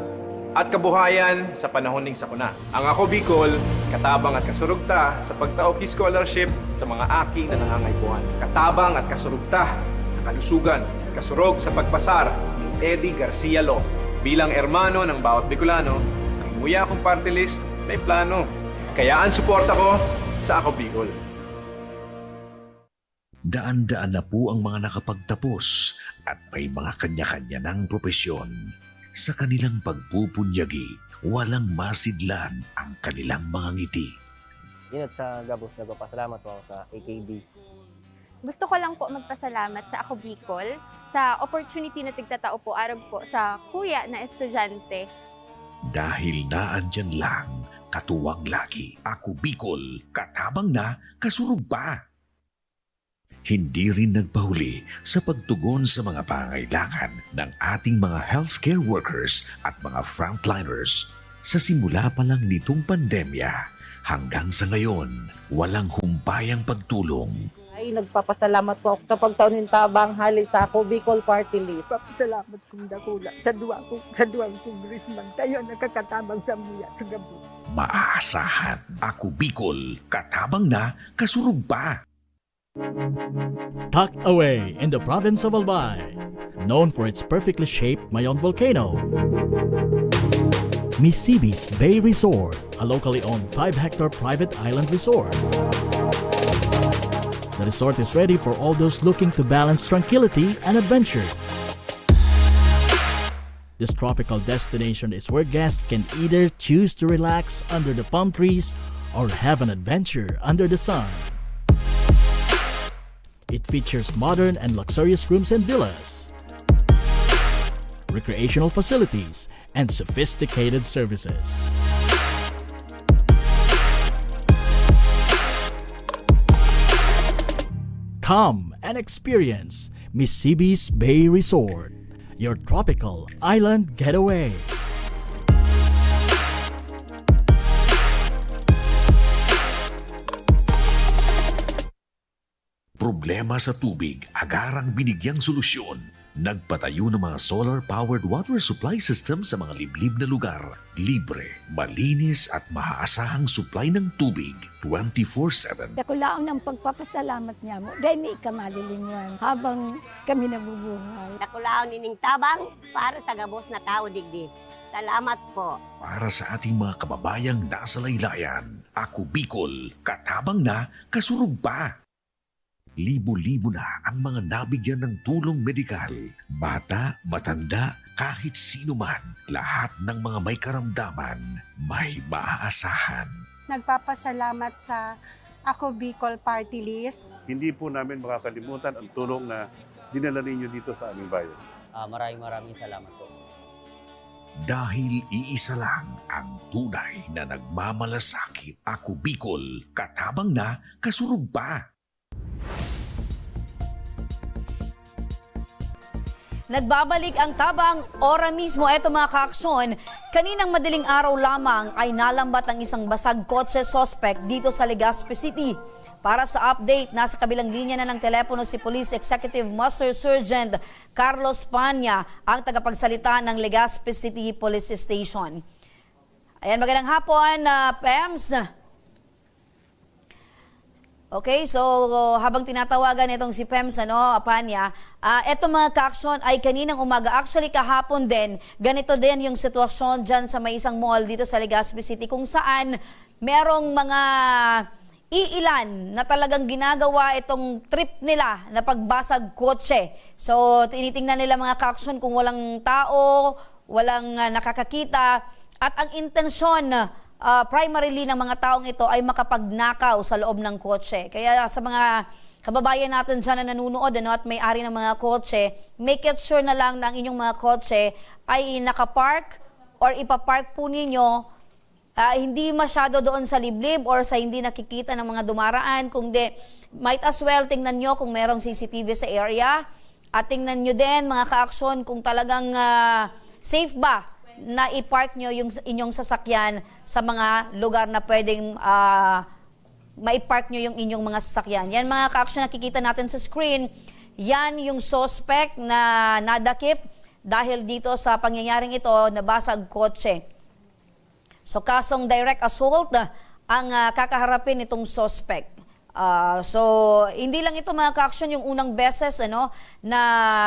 at kabuhayan sa panahon ning sakuna. Ang Ako Bicol, katabang at kasurog ta sa pagtao ki scholarship sa mga aki na nangangaipuhan. Katabang at kasurog ta sa kalusugan, kasurog sa pagpasar ni Eddie Garcia Law. Bilang hermano ng bawat Bicolano, ang Muya Akong Party List may plano. Kaya ang suporta ko sa Ako Bicol. Daan-daan na po ang mga nakapagtapos at may mga kanya-kanya ng propesyon. Sa kanilang pagpupunyagi, walang masidlan ang kanilang mga ngiti. Inot sa gabos, nagpapasalamat po ako sa A K B. Gusto ko lang po magpasalamat sa Ako Bicol sa opportunity na tigtatao po arog po sa kuya na estudyante. Dahil naandyan lang, katuwang lagi, Ako Bicol, katabang na, kasurog pa. Hindi rin nagpahuli sa pagtugon sa mga pangangailangan ng ating mga healthcare workers at mga frontliners. Sa simula pa lang nitong pandemya, hanggang sa ngayon, walang humpayang pagtulong. Ay, nagpapasalamat po ako sa pagtao nin tabang hali sa Ako Bicol Party List. Papasalamat kong dakula sa duwa ko, sa duwang congressman. Kayo ang nakakatabang sa muya sa gabi. Maaasahan, Ako Bicol, katabang na, kasurog pa. Tucked away in the province of Albay, known for its perfectly shaped Mayon volcano, Misibis Bay Resort, a locally owned five-hectare private island resort. The resort is ready for all those looking to balance tranquility and adventure. This tropical destination is where guests can either choose to relax under the palm trees or have an adventure under the sun. It features modern and luxurious rooms and villas, recreational facilities, and sophisticated services. Come and experience Misibis Bay Resort, your tropical island getaway. Problema sa tubig, agarang binigyang solusyon. Nagpatayo ng mga solar-powered water supply system sa mga liblib na lugar. Libre, malinis at maaasahang supply ng tubig twenty-four seven. Dakulaon ang pagpapasalamat niya mo dahil may ika malilinwan habang kami nabubuhay. Dakulaon nining tabang para sa gabos na tao digdi. Salamat po. Para sa ating mga kababayang nasa laylayan, Ako Bicol, katabang na, kasurog pa. Libo-libo na ang mga nabigyan ng tulong medikal. Bata, matanda, kahit sino man, lahat ng mga may karamdaman, may maaasahan. Nagpapasalamat sa Ako Bicol Party List. Hindi po namin makakalimutan ang tulong na dinala ninyo dito sa aming bayan. Ah, maraming maraming salamat po. Dahil iisa lang ang tunay na nagmamalasakit. Ako Bicol, katabang na, kasurog pa. Nagbabalik ang tabang, ora mismo. Eto, mga kaaksyon, kaninang madaling araw lamang ay nalambat ang isang basag kotse suspect dito sa Legazpi City. Para sa update, nasa kabilang linya na ng telepono si Police Executive Master Sergeant Carlos Panya, ang tagapagsalita ng Legazpi City Police Station. Ayan, magandang hapon, ah, Pems. Okay, so habang tinatawagan itong si Pems, ano, Panya, ah, eto, mga kaaksyon, ay kaninang umaga, actually kahapon din, ganito din yung sitwasyon dyan sa may isang mall dito sa Legazpi City, kung saan merong mga iilan na talagang ginagawa itong trip nila na pagbasag kotse. So, tinitingnan nila, mga kaaksyon, kung walang tao, walang, ah, nakakakita. At ang intensyon, ah, primarily ng mga taong ito ay makapagnakaw sa loob ng kotse. Kaya sa mga kababayan natin dyan na nanunood, ano, at may-ari ng mga kotse, make it sure na lang na ang inyong mga kotse ay nakapark or ipapark po ninyo, ah, hindi masyado doon sa liblib or sa hindi nakikita ng mga dumaraan, kundi might as well tingnan nyo kung merong C C T V sa area. At tingnan nyo din, mga kaaksyon, kung talagang, ah, safe ba na i-park nyo yung inyong sasakyan sa mga lugar na pwedeng, ah, maipark nyo yung inyong mga sasakyan. Yan, mga ka-action, nakikita natin sa screen. Yan yung suspect na nadakip dahil dito sa pangyayaring ito, nabasag kotse. So, kasong direct assault, ah, ang, ah, kakaharapin nitong suspect. Ah, so, hindi lang ito, mga ka-action, yung unang beses, ano, na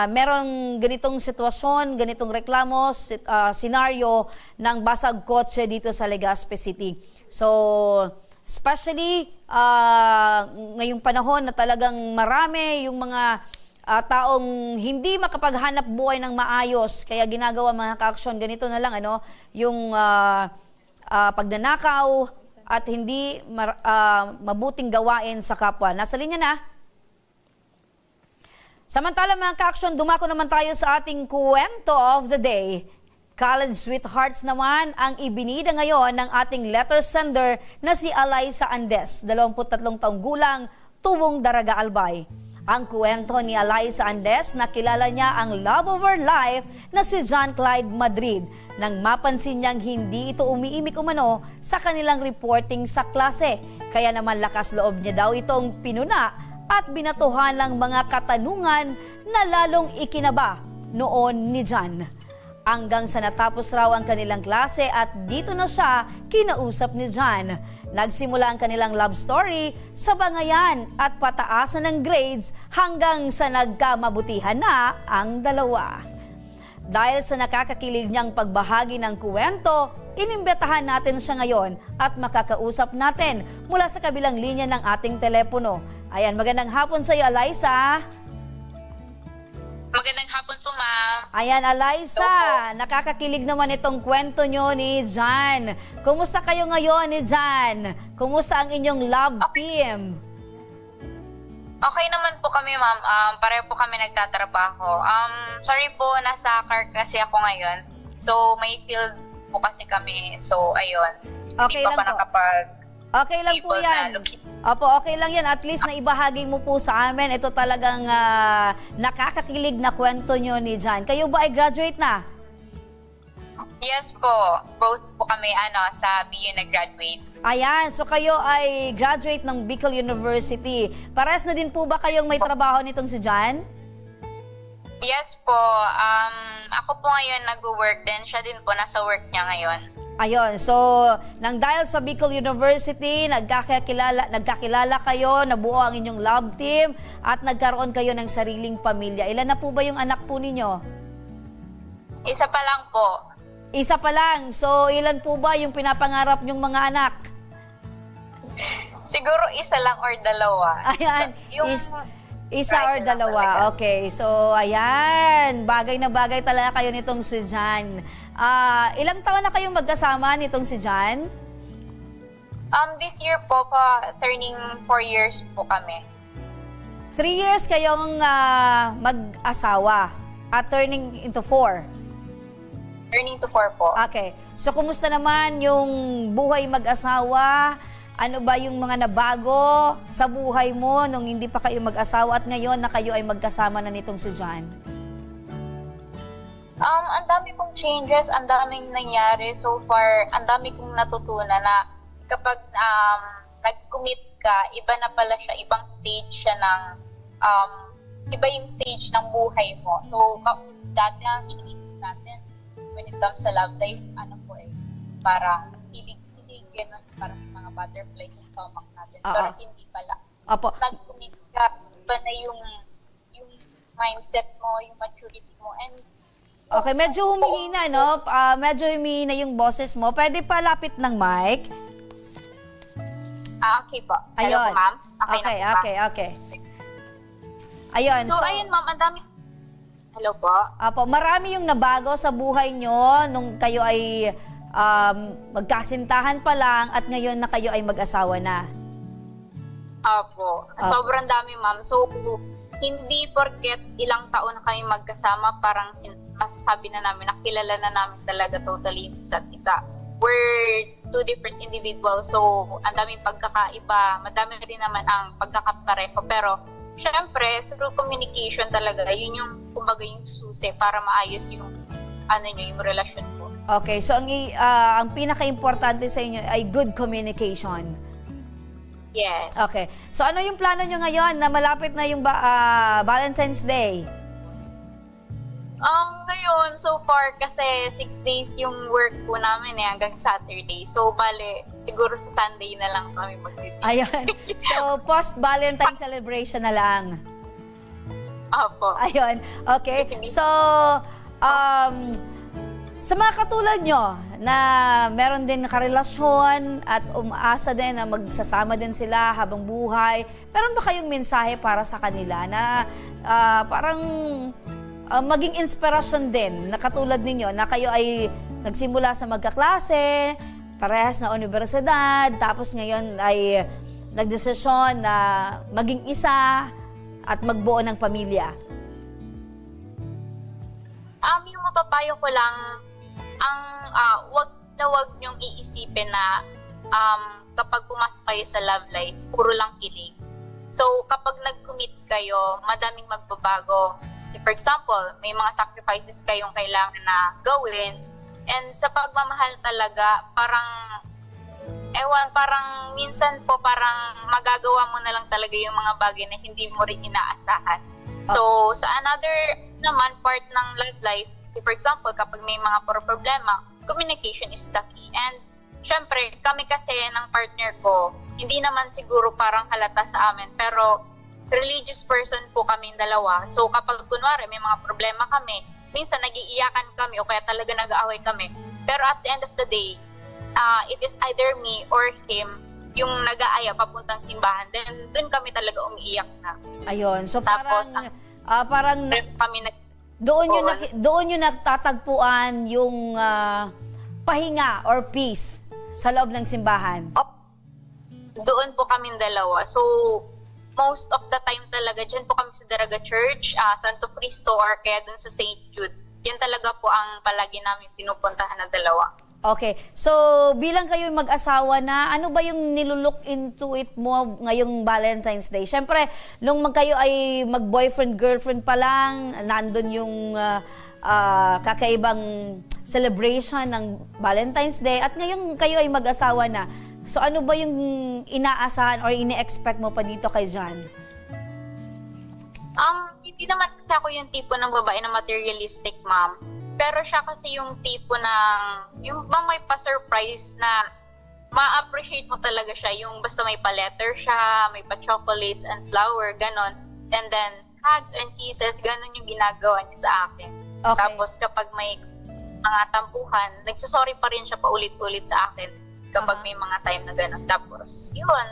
merong ganitong sitwasyon, ganitong reklamo, sit-, ah, senaryo ng basag kotse dito sa Legazpi City. So, especially, ah, ngayong panahon na talagang marami yung mga, ah, taong hindi makapaghanap buhay ng maayos, kaya ginagawa, mga ka-action, ganito na lang, ano, yung, ah, ah, pagnanakaw at hindi mar-, ah, mabuting gawain sa kapwa. Nasa linya na. Samantala, mga ka-action, dumako naman tayo sa ating kwento of the day. College sweethearts naman ang ibinida ngayon ng ating letter sender na si Alaysa Andes, dalawampu't tatlong taong gulang, tubong Daraga, Albay. Ang kwento ni Alaysa Andes na kilala niya ang love of her life na si John Clyde Madrid nang mapansin niyang hindi ito umiimik umano sa kanilang reporting sa klase. Kaya naman lakas loob niya daw itong pinuna at binatuhan ng mga katanungan na lalong ikinaba noon ni John. Hanggang sa natapos raw ang kanilang klase at dito na siya kinausap ni John. Nagsimula ang kanilang love story sa bangayan at pataasan ng grades hanggang sa nagkamabutihan na ang dalawa. Dahil sa nakakakilig niyang pagbahagi ng kuwento, inimbitahan natin siya ngayon at makakausap natin mula sa kabilang linya ng ating telepono. Ayan, magandang hapon sa iyo, Alaysa. Magandang hapon po, ma'am. Ayan, Alaysa, Hello po. Nakakakilig naman itong kwento nyo ni Jan. Kumusta kayo ngayon ni Jan? Kumusta ang inyong love team? Okay naman po kami, ma'am. Um, pareho po kami nagtatrabaho. Um, sorry po, nasa car kasi ako ngayon. So, may field po kasi kami. So, ayun. Hindi Okay pa lang po po. nakapag- Okay lang po People na yan. location. Opo, okay lang yan. At least naibahagi mo po sa amin. Ito talagang, ah, nakakakilig na kwento nyo ni Jan. Kayo ba ay graduate na? Yes po. Both po kami, ano, sa B U nag-graduate. Ayan, so kayo ay graduate ng Bicol University. Parehas na din po ba kayong may trabaho nitong si Jan? Yes po. Um, ako po ngayon nagwo-work din. Siya din po, nasa work niya ngayon. Ayun, so, nang dahil sa Bicol University, nagkakilala, nagkakilala kayo, nabuo ang inyong love team, at nagkaroon kayo ng sariling pamilya. Ilan na po ba yung anak po ninyo? Isa pa lang po. Isa pa lang. So, ilan po ba yung pinapangarap nyong mga anak? Siguro isa lang or dalawa. Ayan. Yung Is-, isa or either lang dalawa. talaga. Okay. So, ayan. Bagay na bagay talaga kayo nitong si Jan. Ah, ilang taon na kayong magkasama nitong si Jan? Um, this year po, pa turning four years po kami. Three years kayong, ah, mag-asawa at turning into four. Turning to four po. Okay. So, kumusta naman yung buhay mag-asawa? Ano ba yung mga nabago sa buhay mo nung hindi pa kayo mag-asawa at ngayon na kayo ay magkasama na nitong si John? Um, ang dami pong changes, ang daming nangyari so far, ang dami kong natutunan na kapag, um, nag-commit ka, iba na pala siya, ibang stage siya ng, um, iba yung stage ng buhay mo. So, ma-, dati ang iniisip natin, when it comes sa love life, ano po eh, parang hilig-hilig, gano'n, parang may mga butterfly sa stomach natin. Oo. Pero hindi pala. Opo. Nag-commit ka, iba na yung, yung mindset mo, yung maturity mo, and Okay, medyo humihina, no? Ah, medyo humihina yung boses mo. Pwede palapit ng mic? Ah, okay po. Hello Ayun. po, ma'am. Okay na Okay, po ba? okay, okay. Ayun, So, so, ayun, ma'am, ang dami. Hello po. Apo, marami yung nabago sa buhay nyo nung kayo ay, um, magkasintahan pa lang at ngayon na kayo ay mag-asawa na. Opo. Opo. Sobrang dami, ma'am. So, hindi porket ilang taon na kami magkasama, parang sin-, masasabi na namin na kilala na namin talaga totally yung isa't isa. We're two different individuals. So, ang daming pagkakaiba. Madami rin naman ang pagkakapareho. Pero, syempre, through communication talaga, yun yung, kumbaga, yung susi para maayos yung, ano nyo, yung relasyon mo. Okay, so ang i-, ah, ang pinaka-importante sa inyo ay good communication. Yes. Okay. So ano yung plano nyo ngayon na malapit na yung ba, ah, Valentine's Day? Um, ngayon, so far, kasi six days yung work po namin eh, hanggang Saturday. So, bale, siguro sa Sunday na lang kami magtitipon. Ayan. So, post-Valentine celebration na lang. Opo. Ayun. Okay. Sige. So, um, sa mga katulad nyo na meron din karelasyon at umaasa din na magsasama din sila habang buhay, meron ba kayong mensahe para sa kanila na ah, parang ah, maging inspirasyon din na katulad ninyo na kayo ay nagsimula sa magkaklase, parehas na universidad, tapos ngayon ay nagdesisyon na maging isa at magbuo ng pamilya? Um, yung mapapayo ko lang, ang ah, wag na wag niyong iisipin na um, kapag pumasok kayo sa love life, puro lang kilig. So, kapag nag-commit kayo, madaming magbabago. So, for example, may mga sacrifices kayong kailangan na gawin. And sa pagmamahal talaga, parang, ewan, parang minsan po parang magagawa mo na lang talaga yung mga bagay na hindi mo rin inaasahan. So, sa another naman part ng love life, so for example, kapag may mga pro- problema, communication is the key. And syempre, kami kasi ng partner ko, hindi naman siguro parang halata sa amin, pero religious person po kaming dalawa. So kapag kunwari may mga problema kami, minsan nagiiyakan kami o kaya talaga nag-aaway kami. Pero at the end of the day, ah, it is either me or him yung nag-aaya papuntang simbahan. Then, dun kami talaga umiiyak na. Ayun. So Tapos, parang ah, parang na- Kami nag- doon yung Oo. naki- doon yung natatagpuan yung ah, pahinga or peace sa loob ng simbahan. Doon po kaming dalawa. So, most of the time talaga, dyan po kami sa Daraga Church, ah, Santo Cristo, or kaya dun sa Saint Jude. Yan talaga po ang palagi namin pinupuntahan na dalawa. Okay. So, bilang kayo mag-asawa na, ano ba yung nilulook into it mo ngayong Valentine's Day? Siyempre, nung mag kayo ay mag-boyfriend, girlfriend pa lang, nandun yung ah, ah, kakaibang celebration ng Valentine's Day. At ngayong kayo ay mag-asawa na, so ano ba yung inaasahan or ini-expect mo pa dito kay John? Um, hindi naman kasi ako yung tipo ng babae na materialistic, ma'am. Pero siya kasi yung tipo ng, yung bang may pa-surprise na ma-appreciate mo talaga siya. Yung basta may pa-letter siya, may pa-chocolates and flower, ganon. And then, hugs and kisses, ganon yung ginagawa niya sa akin. Okay. Tapos kapag may mga tampuhan, nagsasorry pa rin siya paulit-ulit sa akin kapag Aha. may mga time na ganon. Tapos, yun,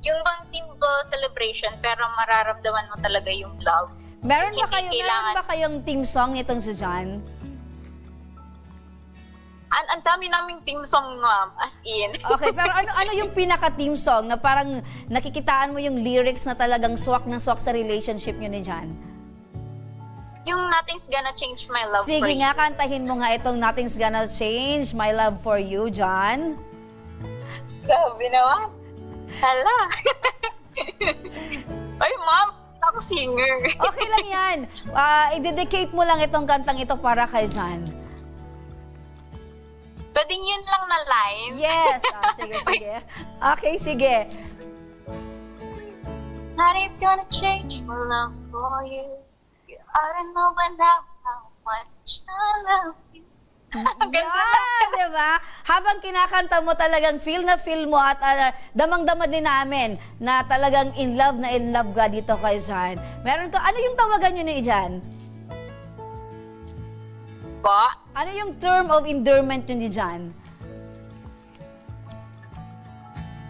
yung bang simple celebration, pero mararamdaman mo talaga yung love. Meron Hindi ba kayo, kailangan- meron ba kayong theme song nitong si John? An ang dami naming theme song, ma'am. As in. Okay, pero ano ano yung pinaka theme song na parang nakikitaan mo yung lyrics na talagang swak na swak sa relationship niyo ni John? Yung Nothing's Gonna Change My Love For Sige You. Nga, kantahin mo nga itong Nothing's Gonna Change My Love For You, John. Grabe naman. Hala. Ay, ma'am, ako singer. Okay lang yan. Ah, i-dedicate mo lang itong kantang ito para kay John. Pwedeng yun lang na line. Yes. Ah, sige, sige. Okay, sige. Nothing's gonna change my love for you. You ought to know by now how much I love you. Ang ganda lang. Yan, di ba? Habang kinakanta mo, talagang feel na feel mo at ah, damang-dama din namin na talagang in love na in love ka dito kay John. Meron ka, ano yung tawagan nyo ni John? Po? Ano yung term of endearment nyo ni John?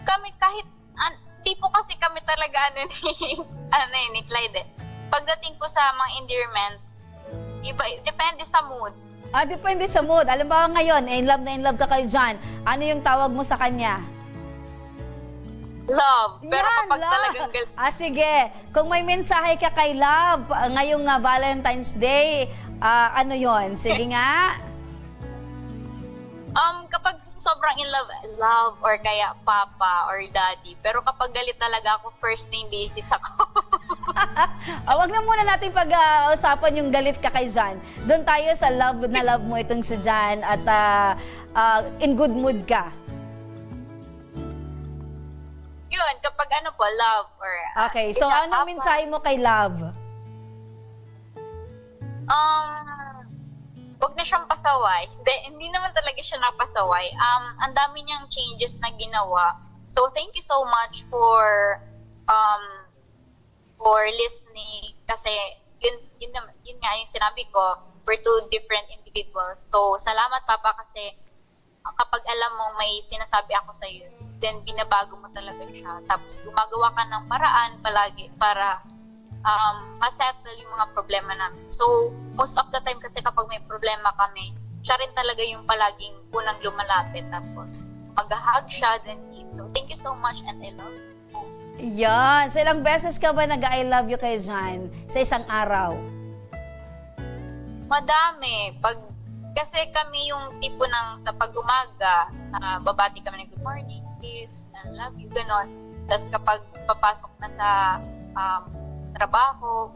Kami kahit, an, di po kasi kami talaga ano ni, ano eh, ni Clyde eh. Pagdating po sa mga endearment, iba, depende sa mood. Ah, depende sa mood. Alam ba ngayon, in love na in love ka kay John. Ano yung tawag mo sa kanya? Love. Pero Yan, kapag love. talagang gal- Ah, sige. Kung may mensahe ka kay love, ah, ngayong ah, Valentine's Day, ah, ano yon? Sige nga. Um, kapag sobrang in love, love or kaya papa or daddy. Pero kapag galit talaga ako, first name basis ako. Ah, wag na muna natin pag-usapan yung galit ka kay John. Doon tayo sa love na love mo itong si John at ah, ah, in good mood ka. Yun, kapag ano po, love or, ah, Okay, so isa, anong apa. Mensahe mo kay love? Um, wag na siyang pasaway. Hindi, hindi naman talaga siya napasaway. Um, ang dami niyang changes na ginawa. So, thank you so much for, um, for listening. Kasi, yun, yun, nam- yun nga yung sinabi ko, we're two different individuals. So, salamat, Papa, kasi kapag alam mong may sinasabi ako sa iyo, then binabago mo talaga siya. Tapos gumagawa ka ng paraan palagi para, um, ma-settle yung mga problema namin. So, most of the time kasi kapag may problema kami, siya rin talaga yung palaging unang lumalapit. Tapos, mag-hug siya, then dito. Thank you so much and I love you. Yan. So, ilang beses ka ba nag-I love you kay John sa isang araw? Madami. Pag, kasi kami yung tipo ng sa pag-umaga, ah, babati kami ng good morning, kiss, I love you, ganon. Tapos kapag papasok na sa, um, trabaho,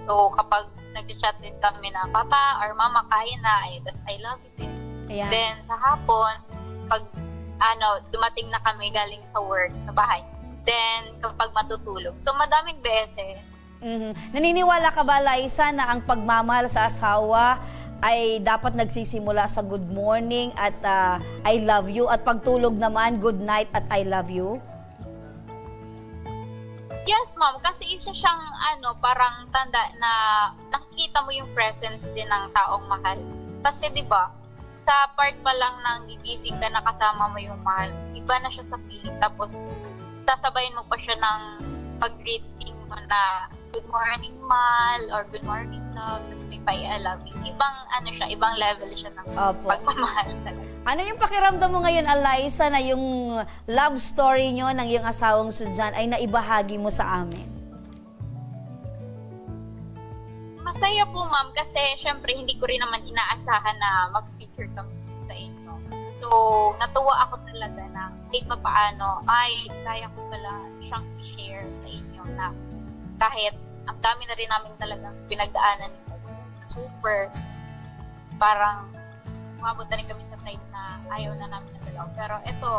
so kapag nag-chat din kami na, "Papa or Mama, kain na," eh, tapos, "I love you din." Ayan. Then, sa hapon, pag, ano, dumating na kami galing sa work, sa bahay, then kapag matutulog. So, madaming beses. Mhm. Naniniwala ka ba, Liza, na ang pagmamahal sa asawa ay dapat nagsisimula sa good morning at, ah, I love you, at pagtulog naman, good night at I love you? Yes, ma'am. Kasi isa siyang, ano, parang tanda na nakikita mo yung presence din ng taong mahal. Kasi, di ba, sa part pa lang ng gigising ka, nakasama mo yung mahal, iba na siya sa feeling. Tapos, sasabayan mo pa siya ng pag-greeting mo na, "Good morning, mahal," or "Good morning, love." Tapos may pa-I love you. Ibang, ano siya, ibang level siya ng Opo. pagmamahal talaga. Ano yung pakiramdam mo ngayon, Eliza, na yung love story nyo ng iyong asawang si John ay naibahagi mo sa amin? Masaya po, ma'am, kasi syempre hindi ko rin naman inaasahan na mag-feature kami sa inyo. So, natuwa ako talaga na kahit papaano, ay, kaya ko pala siyang i-share sa inyo na kahit ang dami na rin namin talagang pinagdaanan nito. Super, parang umabot na rin kami sa time na ayaw na namin ng dalawa. Pero ito,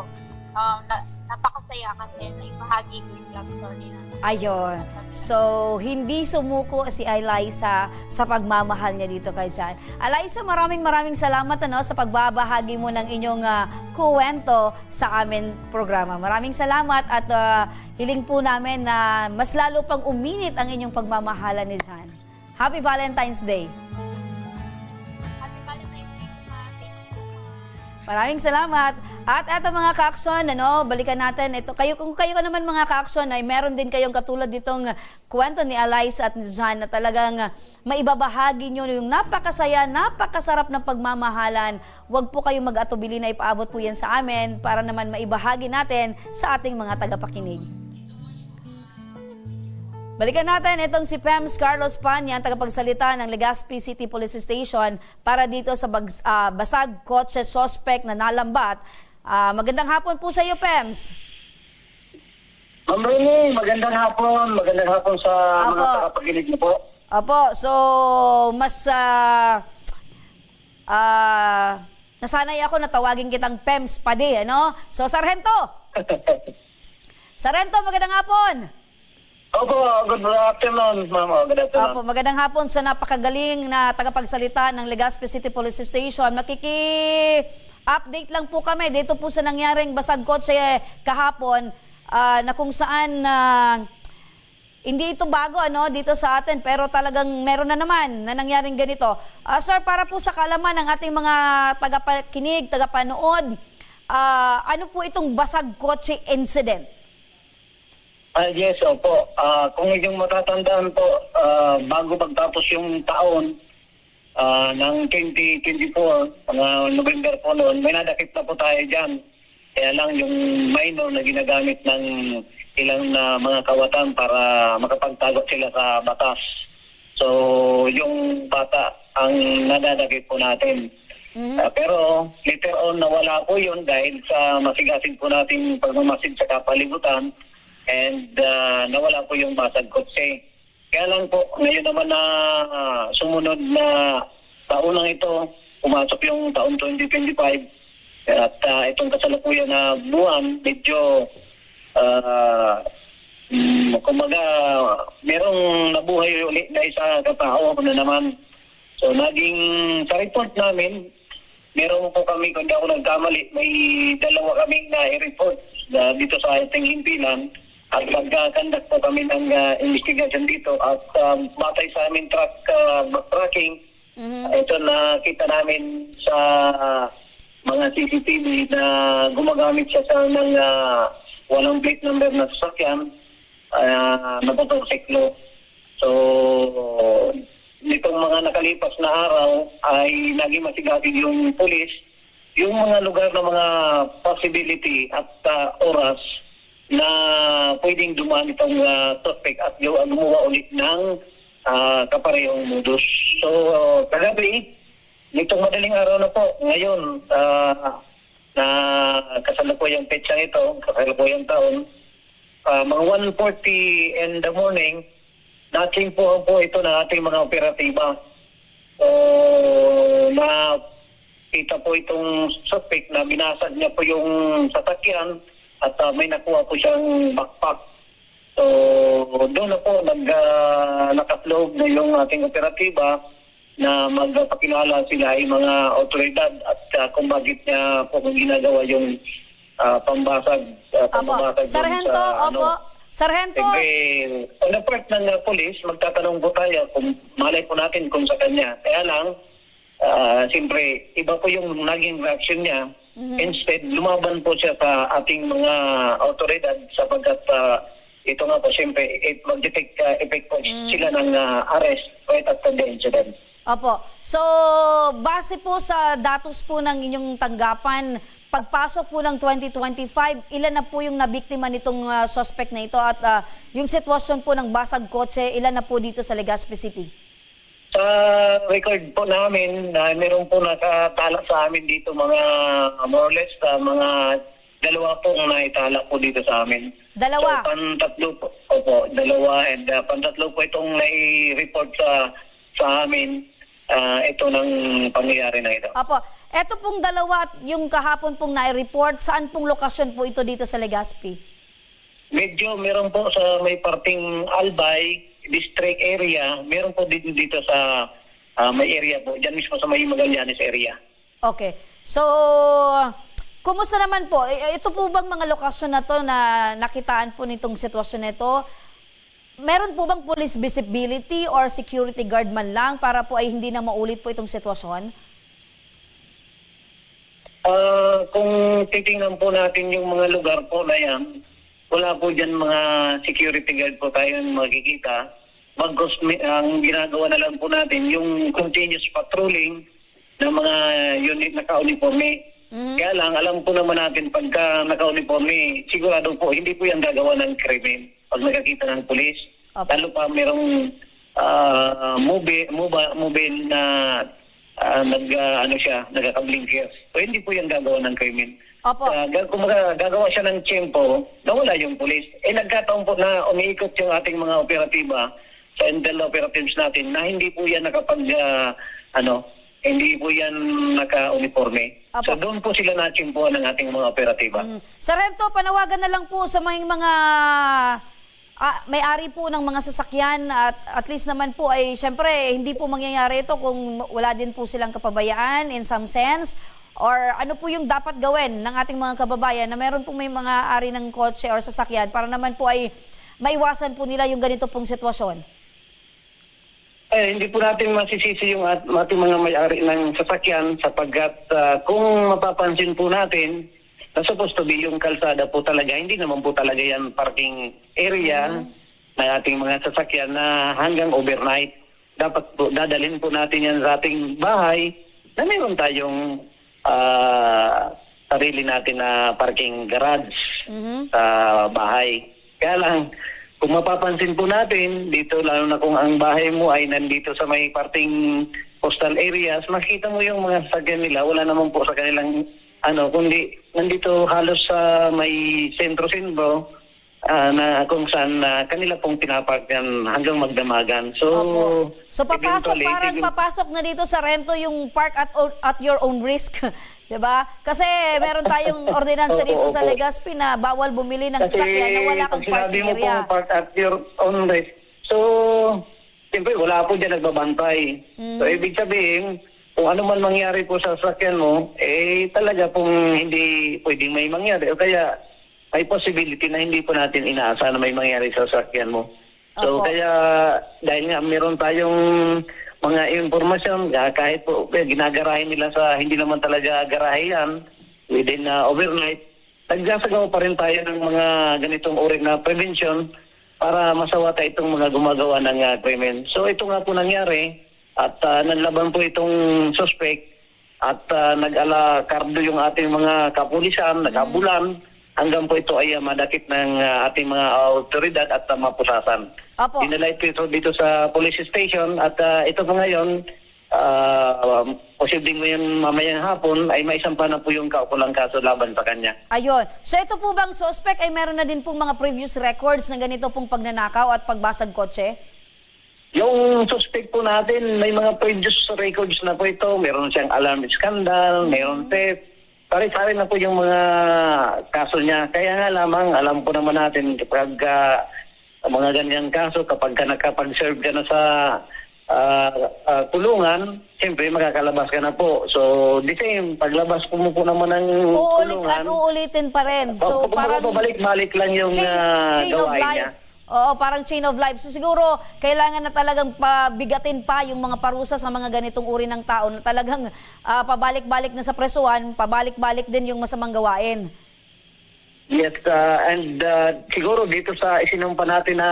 um, na, napakasaya kasi naibahagi ko yung love story na. Ayun. So, hindi sumuko si Eliza sa pagmamahal niya dito kay John. Eliza, maraming maraming salamat, ano, sa pagbabahagi mo ng inyong, ah, kuwento sa amin programa. Maraming salamat at, ah, hiling po namin na mas lalo pang uminit ang inyong pagmamahalan ni John. Happy Valentine's Day! Happy Valentine's Day po, ma'am. Thank you so much. Maraming salamat. At eto, mga ka-aksyon, ano, balikan natin ito. Kayo, kung kayo ka naman, mga ka-aksyon, ay meron din kayong katulad ditong kwento ni Eliza at ni John na talagang, ah, maibabahagi nyo yung napakasaya, napakasarap ng pagmamahalan, wag po kayong mag-atubili na ipaabot po yan sa amin para naman maibahagi natin sa ating mga tagapakinig. Balikan natin itong si Pems Carlos Panya, ang tagapagsalita ng Legazpi City Police Station para dito sa bag-, ah, basag kotse suspect na nalambat. Ah, magandang hapon po sa iyo, Pems. Ma'am Rene, magandang hapon. Magandang hapon sa mga Apo. Tagapakinig niyo po. Opo, so mas, ah, ah, nasanay ako na tawagin kitang Pems Padi, ano? So, Sarhento! Sarhento, magandang hapon! Opo, good afternoon, ma'am. Oh, good afternoon. Opo, magandang hapon sa napakagaling na tagapagsalita ng Legazpi City Police Station. Makiki-update lang po kami dito po sa nangyaring basag kotse kahapon, ah, na kung saan, ah, hindi ito bago, ano, dito sa atin, pero talagang meron na naman na nangyaring ganito. Ah, sir, para po sa kaalaman ng ating mga tagapakinig, tagapanood, ah, ano po itong basag kotse incident? Ah, yes, opo. Ah, kung inyong matatandaan po, ah, bago magtapos yung taon, ah, ng twenty twenty-four, mga November po noon, may nadakip na po tayo dyan. Kaya lang yung minor na ginagamit ng ilang na mga kawatan para makapagtago sila sa batas. So, yung bata ang nadadakip po natin. Mhm. Ah, pero later on, nawala po yun dahil sa masigasig po nating pagmamasid sa kapalibutan and ah, nawala po yung basag kotse. Kaya lang po, ngayon naman na ah, sumunod na taon lang ito, pumasok yung taon twenty twenty-five, at ah, itong kasalukuyan na buwan, medyo Ah, hmm, kumbaga, merong nabuhay uli na isa katao na naman. So, naging sa report namin, meron po kami, kung di ako nagkamali, may dalawa kaming nai-report na dito sa ating himpilan. At nagka-conduct po kami ng, ah, investigation dito. At, ah, batay sa aming track, ah, backtracking, Mhm. ito nakita namin sa mga C C T V na gumagamit siya sa ng, ah, walang plate number na sasakyan, ah, na motorsiklo. So, nitong mga nakalipas na araw ay naging masigasig yung pulis, yung mga lugar na mga possibility at, ah, oras na pwedeng dumaan itong, ah, suspect at gawa-, gumawa ulit ng, ah, kaparehong modus. So, kagabi, nitong madaling araw na po, ngayon, ah, na kasalukuyang petsang ito, kasalukuyang taon, ah, mga one forty in the morning, natsimpuhan po ito ng ating mga operatiba. So, nakita po itong suspect na binasag niya po yung sasakyan at, ah, may nakuha po siyang backpack. So, doon na po nag, ah, nakasloob na yung ating operatiba na magpakilala sila ay mga awtoridad at, ah, kung bakit niya po ginagawa yung, ah, pambasag, ah, Opo. pambabasag doon Sargento, sa, ano, opo. Sargento. Siyempre, on the part ng, ah, police, magtatanong po tayo kung malay po natin kung sa kanya. Kaya lang, ah, siyempre, iba po yung naging reaction niya. Mhm. Instead, lumaban po siya sa ating mga awtoridad sapagkat, ah, ito nga po, siyempre, it mag-effect, ah, effect po Mm. sila ng, ah, arrest right after the incident. Opo. So, base po sa datos po ng inyong tanggapan, pagpasok po ng twenty twenty-five, ilan na po yung nabiktima nitong, ah, suspect na ito? At, ah, yung sitwasyon po ng basag kotse, ilan na po dito sa Legazpi City? Sa record po namin, na meron po nakatala sa amin dito mga more or less, ah, mga dalawa po ang naitala po dito sa amin. Dalawa? So, pantatlo po. Opo, dalawa and, ah, pantatlo po itong nai-report sa, sa amin, ah, ito ng pangyayari na ito. Opo. Eto pong dalawa at yung kahapon pong nai-report, saan pong lokasyon po ito dito sa Legazpi? Medyo meron po sa may parteng Albay, District area, meron po din dito sa, ah, may area po, dyan mismo sa may Magallanes area. Okay. So, kumusta naman po? I-, ito po bang mga lokasyon na to na nakitaan po nitong sitwasyon na ito, meron po bang police visibility or security guard man lang para po ay hindi na maulit po itong sitwasyon? Ah, kung titingnan po natin yung mga lugar po na yan, wala po dyan mga security guard po tayong makikita. Bagkus mi-, ang ginagawa na lang po natin, yung continuous patrolling ng mga unit naka-uniforme. Mhm. Kaya lang, alam po naman natin, pagka naka-uniforme, sigurado po, hindi po yan gagawa ng krimen pag nakakita ng pulis. Opo. Lalo pa merong, ah, mobi-, moba-, mobile na, ah, nag, ah, ano siya, nagkaka-blinkers. So, hindi po yan gagawa ng krimen. Opo. Ah, ga-, kumbaga, gagawa siya ng tiyempo na wala yung pulis. Eh, nagkataon po na umiikot yung ating mga operatiba sa intel operatives natin na hindi po yan nakapag, ah, ano, hindi po yan naka-uniforme. Opo. So, doon po sila natsimpuhan ng ating mga operatiba. Mm. Sargento, panawagan na lang po sa may mga, ah, may-ari po ng mga sasakyan at at least naman po ay, siyempre, hindi po mangyayari ito kung wala din po silang kapabayaan in some sense. Or ano po yung dapat gawin ng ating mga kababayan na meron pong may mga ari ng kotse or sasakyan para naman po ay maiwasan po nila yung ganito pong sitwasyon? Eh, hindi po natin masisisi yung at-, ating mga may-ari ng sasakyan sapagkat, ah, kung mapapansin po natin, na supposed to be yung kalsada po talaga, hindi naman po talaga yan parking area Mm. ng ating mga sasakyan na hanggang overnight. Dapat po, dadalhin po natin yan sa ating bahay na meron tayong, ah, sarili natin na parking garage Mhm. sa bahay. Kaya lang, kung mapapansin po natin, dito, lalo na kung ang bahay mo ay nandito sa may parting coastal areas, makikita mo yung mga sasakyan nila, wala naman po sa kanilang, ano, kundi nandito halos sa may sentro-sentro, ah, na kung saan na kanila pong pinapark yan hanggang magdamagan. So, Opo. So, papasok, eventually, parang tigil- papasok na dito sa rento yung park at o-, at your own risk, 'di ba? Kasi meron tayong ordinansa Opo, dito sa opo. Legazpi na bawal bumili ng Kasi sasakyan na wala kang pag sinabi parking mo area. Pong park at your own risk, so, siyempre, wala po diyan nagbabantay. Mm. So, ibig sabihin, kung ano man mangyari po sa sasakyan mo, eh, talaga pong hindi pwedeng may mangyari o kaya may possibility na hindi po natin inaasahan na may mangyari sa sasakyan mo. So, Opo. kaya dahil nga meron tayong mga impormasyon, ah, kahit po, eh, ginagarahe nila sa hindi naman talaga garahe yan, within, ah, overnight, nagsasagawa pa rin tayo ng mga ganitong uri na prevention para masawata itong mga gumagawa ng, ah, krimen. So, ito nga po nangyari at, ah, nanlaban po itong suspect at, ah, nag-ala kardo yung ating mga kapulisan, Mm. naghabulan, hanggang po ito ay, ah, madakip ng, ah, ating mga awtoridad at, ah, mapusasan. Opo. Dinala ito, ito dito sa police station at, ah, ito po ngayon, ah, posibleng ngayon, mamayang hapon ay maisampa na po yung kaukulang kaso laban sa kanya. Ayun. So, ito po bang suspect ay meron na din pong mga previous records na ganito pong pagnanakaw at pagbasag kotse? Yung suspect po natin, may mga previous records na po ito. Meron siyang alarm scandal, Mm. meron theft. Pare-pare na po yung mga kaso niya. Kaya nga lamang, alam po naman natin, kapag, ah, ang mga ganyang kaso, kapag ka nakapag-serve ka na sa, ah, ah, kulungan, siyempre makakalabas ka na po. So, the same, paglabas po mo po naman ng Uulit kulungan, at uulitin pa rin. So, pa-, parang pabalik-balik lang yung, chain, ah, chain of gawain niya. Life. Oo, parang chain of life. So, siguro, kailangan na talagang pabigatin pa yung mga parusa sa mga ganitong uri ng tao na talagang, ah, pabalik-balik na sa presuhan, pabalik-balik din yung masamang gawain. Yes, ah, and, ah, siguro dito sa isinampa natin na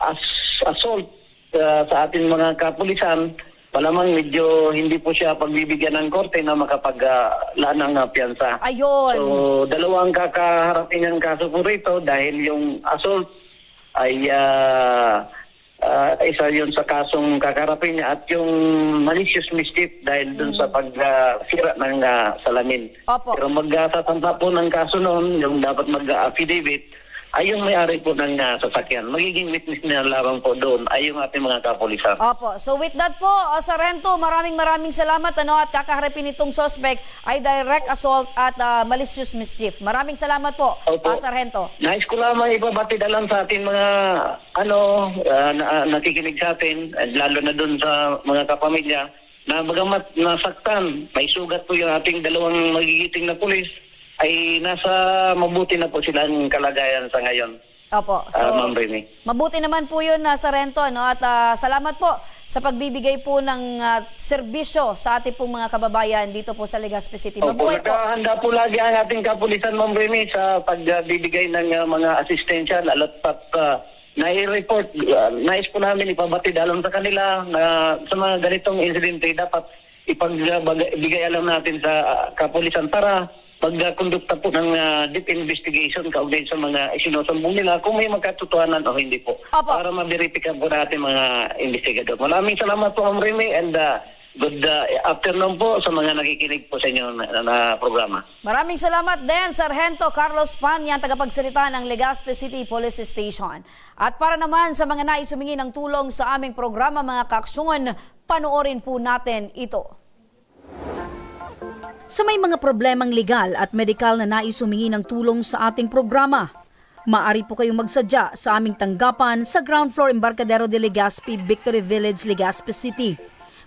as-, assault, ah, sa ating mga kapulisan, malamang medyo hindi po siya pagbibigyan ng korte na makapag-, ah, laan ng, ah, piyansa. Ayun. So, dalawang kakaharapin niyang kaso po rito dahil yung assault ay, ah, ah, isa yun sa kasong kakarapin niya at yung malicious mischief dahil dun Mm. sa pag, ah, sira ng, ah, salamin. Opo. Pero magsasampa po ng kaso noon, yung dapat mag-affidavit, ay yung may-ari po ng, ah, sasakyan. Magiging witness na lamang po doon ay yung ating mga kapulisan. Opo. So with that po, ah, Sargento, maraming, maraming salamat, ano, at kakaharapin itong suspect ay direct assault at, ah, malicious mischief. Maraming salamat po, Opo. ah, Sargento. Nais ko lamang ipabati na lang sa ating mga, ano, ah, na, ah, nakikinig sa atin, at lalo na dun sa mga kapamilya, na bagamat nasaktan, may sugat po yung ating dalawang magigiting na pulis, ay nasa mabuti na po silang kalagayan sa ngayon, Opo. ah, So, Ma'am Remy. mabuti naman po yun, ah, Sargento, ano? At, ah, salamat po sa pagbibigay po ng, ah, serbisyo sa ating pong mga kababayan dito po sa Legazpi City. Opo, Mabuhay po. Naghahanda po lagi ang ating kapulisan, Ma'am Remy, sa pagbibigay ng, ah, mga asistensya, lalo't pat, ah, nai-report, ah, nais po namin ipabati dalang sa kanila na sa mga ganitong insidente, dapat ipagbigay alam natin sa, ah, kapulisan para magkondukta po ng, ah, deep investigation kaugnay sa mga isinusumbong nila, kung may magkatotohanan o hindi po. Opo. Para maberipika po natin, mga investigador. Maraming salamat po, Ma'am Remy, and, ah, good, ah, afternoon po sa mga nakikinig po sa inyo na, na programa. Maraming salamat din, Sargento Carlos Panya, tagapagsalita ng Legazpi City Police Station. At para naman sa mga nais humingi ng tulong sa aming programa, mga kaaksyon, panoorin po natin ito. Sa may mga problemang legal at medikal na nais humingi ng tulong sa ating programa, maaari po kayong magsadya sa aming tanggapan sa ground floor, Embarcadero de Legazpi, Victory Village, Legazpi City.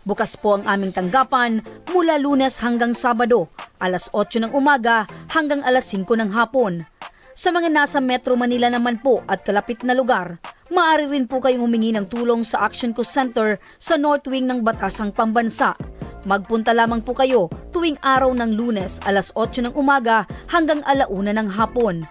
Bukas po ang aming tanggapan mula Lunes hanggang Sabado, alas otso ng umaga hanggang alas singko ng hapon. Sa mga nasa Metro Manila naman po at kalapit na lugar, maaari rin po kayong humingi ng tulong sa Action Ko Center sa North Wing ng Batasang Pambansa. Magpunta lamang po kayo tuwing araw ng Lunes, alas otso ng umaga hanggang ala una ng hapon.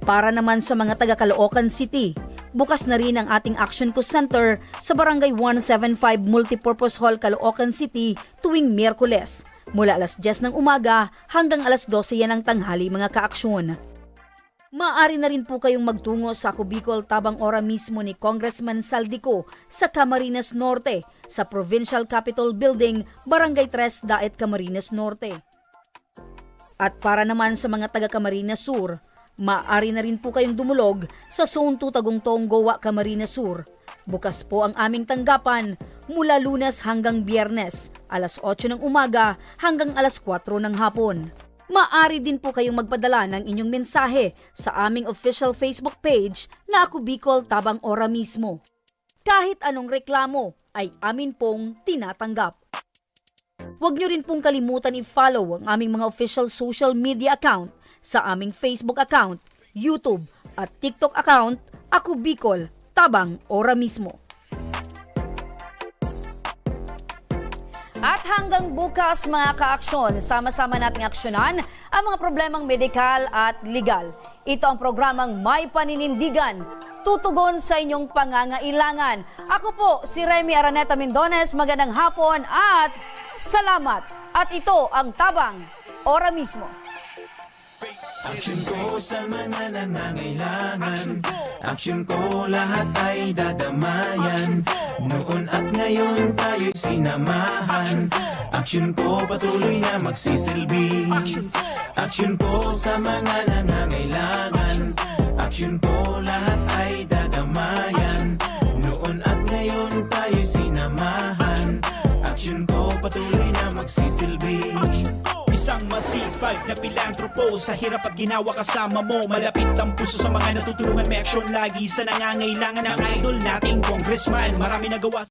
Para naman sa mga taga Caloocan City, bukas na rin ang ating Action Ko Center sa Barangay one seven five Multipurpose Hall, Caloocan City, tuwing Miyerkules, mula alas dyes ng umaga hanggang alas dose yan ng tanghali, mga kaaksyon. Maaari na rin po kayong magtungo sa Ako Bicol Tabang Ora mismo ni Congressman Zaldy Co sa Camarines Norte, sa Provincial Capitol Building, Barangay tres, Daet, Camarines Norte. At para naman sa mga taga Camarines Sur, Maaari na rin po kayong dumulog sa Zone two Tagungtong, Goa, Camarines Sur. Bukas po ang aming tanggapan mula Lunes hanggang Biyernes, alas otso ng umaga hanggang alas kwatro ng hapon. Maaari din po kayong magpadala ng inyong mensahe sa aming official Facebook page na Ako Bicol Tabang Ora Mismo. Kahit anong reklamo ay amin pong tinatanggap. Huwag niyo rin pong kalimutan i-follow ang aming mga official social media account sa aming Facebook account, YouTube at TikTok account, Ako Bicol, Tabang Ora Mismo. At hanggang bukas, mga kaaksyon, sama-sama nating aksyonan ang mga problemang medikal at legal. Ito ang programang May Paninindigan, tutugon sa inyong pangangailangan. Ako po si Remy Araneta Mendones. Magandang hapon at salamat. At ito ang Tabang Ora Mismo. Aksyon ko sa mga nangangailangan. Aksyon ko, lahat ay dadamayan. Noon at ngayon tayo'y sinamahan. Aksyon ko, patuloy na magsisilbi. Aksyon ko sa mga nangangailangan. Aksyon ko, lahat ay dadamayan. Noon at ngayon tayo'y sinamahan. Aksyon ko, patuloy na magsisilbi. Isang masipag na pilantropo. Sa hirap at ginawa kasama mo, malapit ang puso sa mga natutulungan. May aksyon lagi sa nangangailangan. Ang idol nating congressman, marami nagawa.